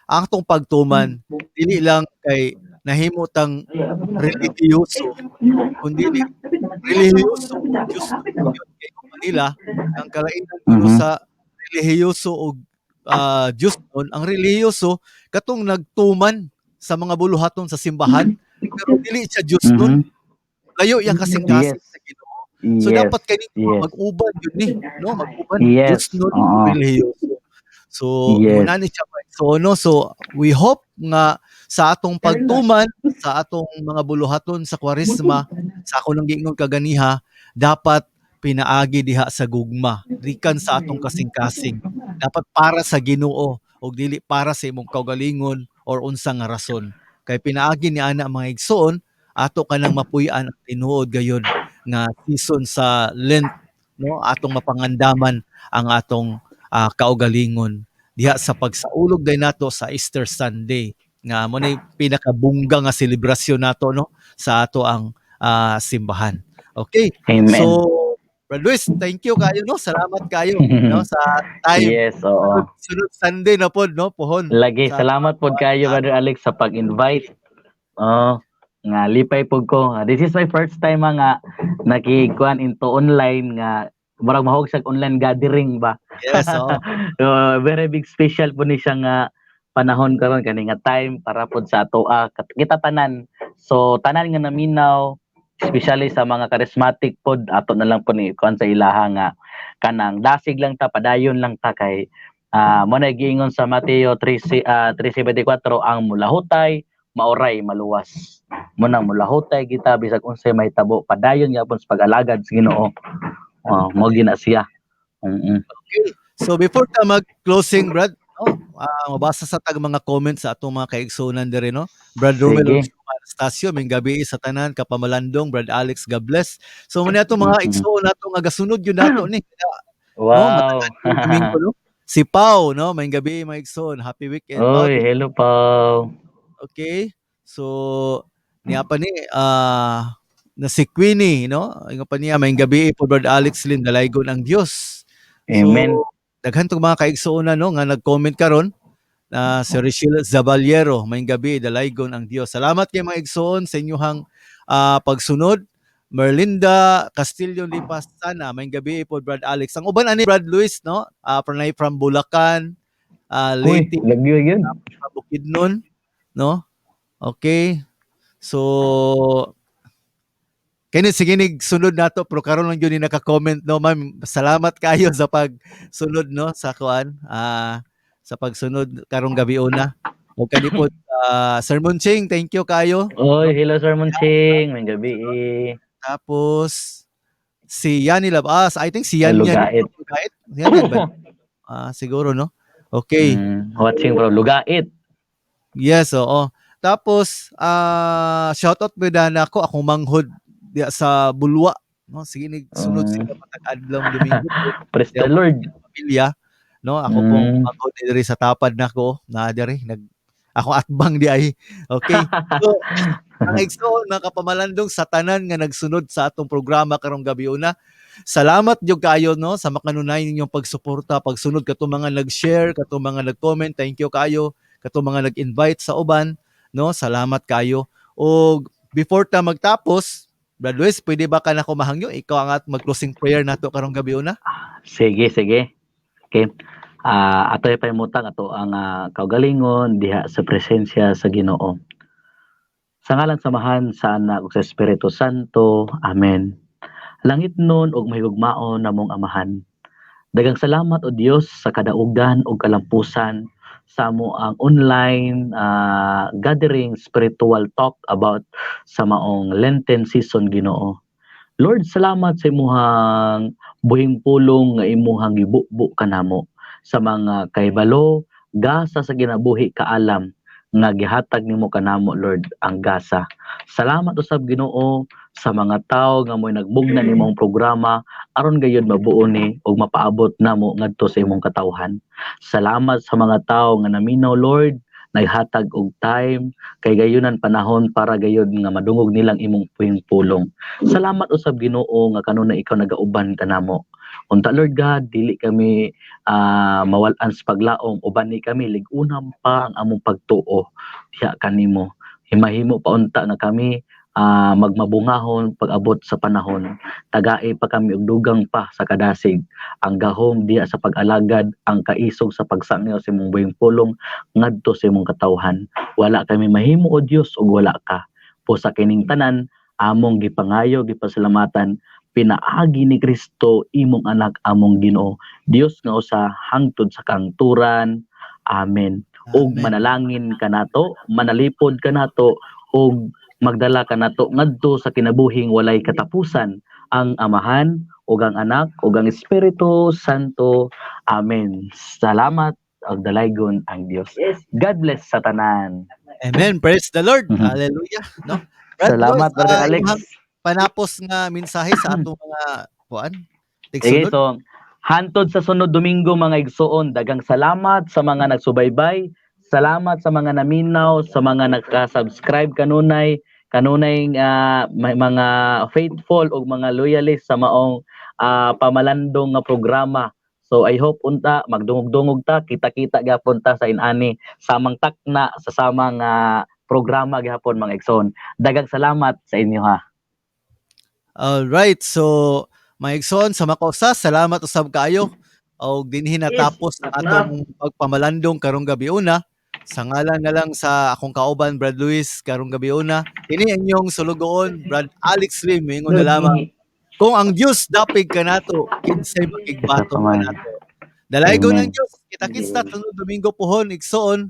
S2: ang atong pagtuman dili lang kay nahimo tang relihiyoso, kundi relihiyoso Diyos kay nila ang kalainan kuno sa relihiyoso og Diyos nun, ang relihiyoso katong nagtuman sa mga buluhaton sa simbahan, pero dili siya Diyos nun. Layo yang kasing-kasing sa Ginoo. So dapat kani mag-uban yun ni, no? Mag-uban Diyos nun, relihiyoso. So muna ni siya mga igsoon, no? So we hope nga sa atong pagtuman sa atong mga buluhaton sa Kwaresma, sa ako nang giingon kaganiha, dapat pinaagi diha sa gugma gikan sa atong kasing-kasing, dapat para sa Ginoo ug dili para sa imong kaugalingon or unsa nga rason, kay pinaagi ni ana, mga igsoon, ato kanang mapuy-an ang tinuod gayud nga season sa Lent, no, atong mapangandaman ang atong kaugalingon diha sa pagsaulog day nato sa Easter Sunday nga mo na pinakabungga nga selebrasyon nato, no, sa ato ang simbahan. Okay.
S3: Amen.
S2: So Brad Luis, thank you kayo, no? Salamat kayo, no, sa time.
S3: Yes, oo.
S2: Sunod Sunday na pod, no, pohon.
S3: Lagi, salamat pod kayo, Brother Alex, sa pag-invite. Oh, nga lipay pod ko. This is my first time nga nakikuan into online nga murag mahog sa online gathering ba.
S2: Yes, oo.
S3: So, very big special po ni siya nga panahon karon, kani nga time para pod sa atoa kita tanan. So tanan nga naminaw, especially sa mga charismatic pod, ato na lang po ni kuan sa ilaha nga kanang dasig lang ta, padayon lang ta, kay mo na giingon sa Mateo 3 3:74, ang mulahutay maoray maluwas. Mo nang mulahutay kita bisag unsay mahitabo, padayon gyapon sa pag-alagad sa Ginoo. Oh, mo gina siya.
S2: So before ta mag-closing, Brad, no, mabasa sa tag mga comments sa atong mga kaigsuonan diri, no. Brad Romel
S3: Sige.
S2: Anastasio, maayong gabi sa tanan kapamalandong, Brad Alex, God bless. So mo atong mga igsuon nato nga gasunod yun nato ni. No, Domingo, no? Si Pau, no, maayong gabi, mga igsoon. Happy weekend, Pau.
S3: Oy, hello, Pau.
S2: Okay. So niya pa ni na si Queenie, no? Ingon pa niya, maayong gabi po, Brad Alex Lin, dalaygon ang Dios.
S3: Amen.
S2: So, daghan tong mga kaigsuonan, no, nga nag-comment karon na si Richelle Zaballero, maayong gabi, dalaygon ang Dios. Salamat kay mga igsoon sa inyong pagsunod. Merlinda Castillo Lipas sana, maayong gabi po, Brad Alex. Ang uban ani, Brad Luis, no? From Bulacan,
S3: Uy,
S2: Leyte,
S3: lagyo yun.
S2: Bukidnon, no? Okay. So kini sige nig sunod nato, pero karon lang gyud ni naka-comment, no, ma'am. Salamat kayo sa pagsunod, no, sa kuan sa pagsunod karong gabi una. O kani po Sir Munching, thank you kayo.
S3: Oy, hello, Sir Munching, maayong gabi.
S2: Tapos si Yani Labas, I think si Yan Yan
S3: Lugait.
S2: Lugait. Yan yan ba? Siguro, no. Okay.
S3: Watching from Lugait.
S2: Yes, oo. Tapos shoutout mo na ako akong manghod diya sa Bulwa, no? Sige nig sunod sila matag adlaw Domingo.
S3: Praise the Lord.
S2: Pamilya, no? Ako pong manghod diri sa tapad nako, na diri nag ako atbang di ay. Okay. So, ang igsoon, mga kapamalandong, sa tanan nga nagsunod sa atong programa karong gabi una. Salamat jud kayo, no, sa makanunay ninyong pagsuporta, pagsunod, katong mga nag-share, katong mga nag-comment, thank you kayo, katong mga nag-invite sa uban, no? Salamat kayo. Og before ta magtapos, Brad Luis, pwede ba ka na kumahangyo? Ikaw ang at mag-closing prayer nato karong gabi una?
S3: Sige, sige. Okay. Ato'y pahimutang ato ang kaugalingon diha sa presensya sa Ginoo. Sa ngalan sa Amahan, sa Anak ug sa Espiritu Santo. Amen. Langit nun ug mahigugmaon namong Amahan. Daghang salamat, o Dios, sa kadaugan ug kalampusan sa amo ang online gathering, spiritual talk about sa maong Lenten season, Ginoo. Lord, salamat sa imuhang buhing pulong nga imuhang gibubo kanamo sa mga kahibalo, gasa sa kinabuhi, kaalam nga gihatag nimo kanamo, Lord, ang gasa. Salamat usab, Ginoo, sa mga tawo nga mo'y nagbugna nimong programa aron gayud mabuo ni ug mapaabot namo ngadto sa imong katawhan. Salamat sa mga tawo nga naminaw, Lord, naghatag og time kay gayunan panahon para gayud nga madungog nilang imong puwing pulong. Salamat usab, Ginoo, nga kanunay ikaw nagauban kanamo. Unta, Lord God, dili kami mawal-an sa paglaom, uban ni kami, lig-unam pa ang among pagtuo diha kanimo. Himahimo pa unta nga kami magmabungahon pag-abot sa panahon. Tagai pa kami og dugang pa sa kadasig. Ang gahom diha sa pag-alagad, ang kaisog sa pagsangyaw sa imong buhing pulong ngadto sa imong katawhan. Wala kami mahimo, o Dios, ug wala ka. Po sa kining tanan among gipangayo, gipasalamatan pinaagi ni Kristo, imong anak, among Ginoo. Dios nga usa hangtod sa kangturan. Amen. Ug
S2: Amen.
S3: manalangin kanato, manalipod kanato ug magdala kanato ngadto sa kinabuhing walay katapusan ang Amahan ug ang Anak ug ang Espiritu Santo. Amen. Salamat ug dalaygon ang Dios. God bless sa tanan.
S2: Amen. Praise the Lord. Hallelujah. No? Brad
S3: Salamat,
S2: Lloyd,
S3: Brother Alex.
S2: Imong panapos nga mensahe sa atong mga kuan.
S3: Sige,
S2: Tigsunod.
S3: so hantod sa sunod Domingo, mga igsoon, daghang salamat sa mga nagsubaybay, salamat sa mga naminaw, sa mga naka-subscribe kanunay, kanunay may mga faithful ug mga loyalist sa maong pamalandong nga programa. So I hope unta magdungog-dungog ta, kita-kita gyapon ta sa inani samang takna sa samang programa gihapon, mga igsoon. Daghang salamat sa inyo ha.
S2: All right. So, mga igsoon, sa makausa, salamat usab kaayo. Og dinhi natapos ang atong pagpamalandong karong gabi una. Sa ngalan na lang sa akong kauban Brad Luis karong gabi una. Kini inyong sulugoon Brad Alex Lim, ingon na lamang, kung ang Dios dapig kanato, kinsay makigbato kanato? Dalaygon
S3: Amen.
S2: ang Dios. Kita-kits ta sunod Domingo pohon, igsoon.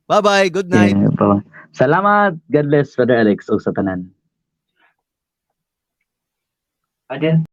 S2: Bye-bye. Good night.
S3: Yeah, bye. Salamat. God bless, Brother Alex, ug sa tanan.
S4: Again.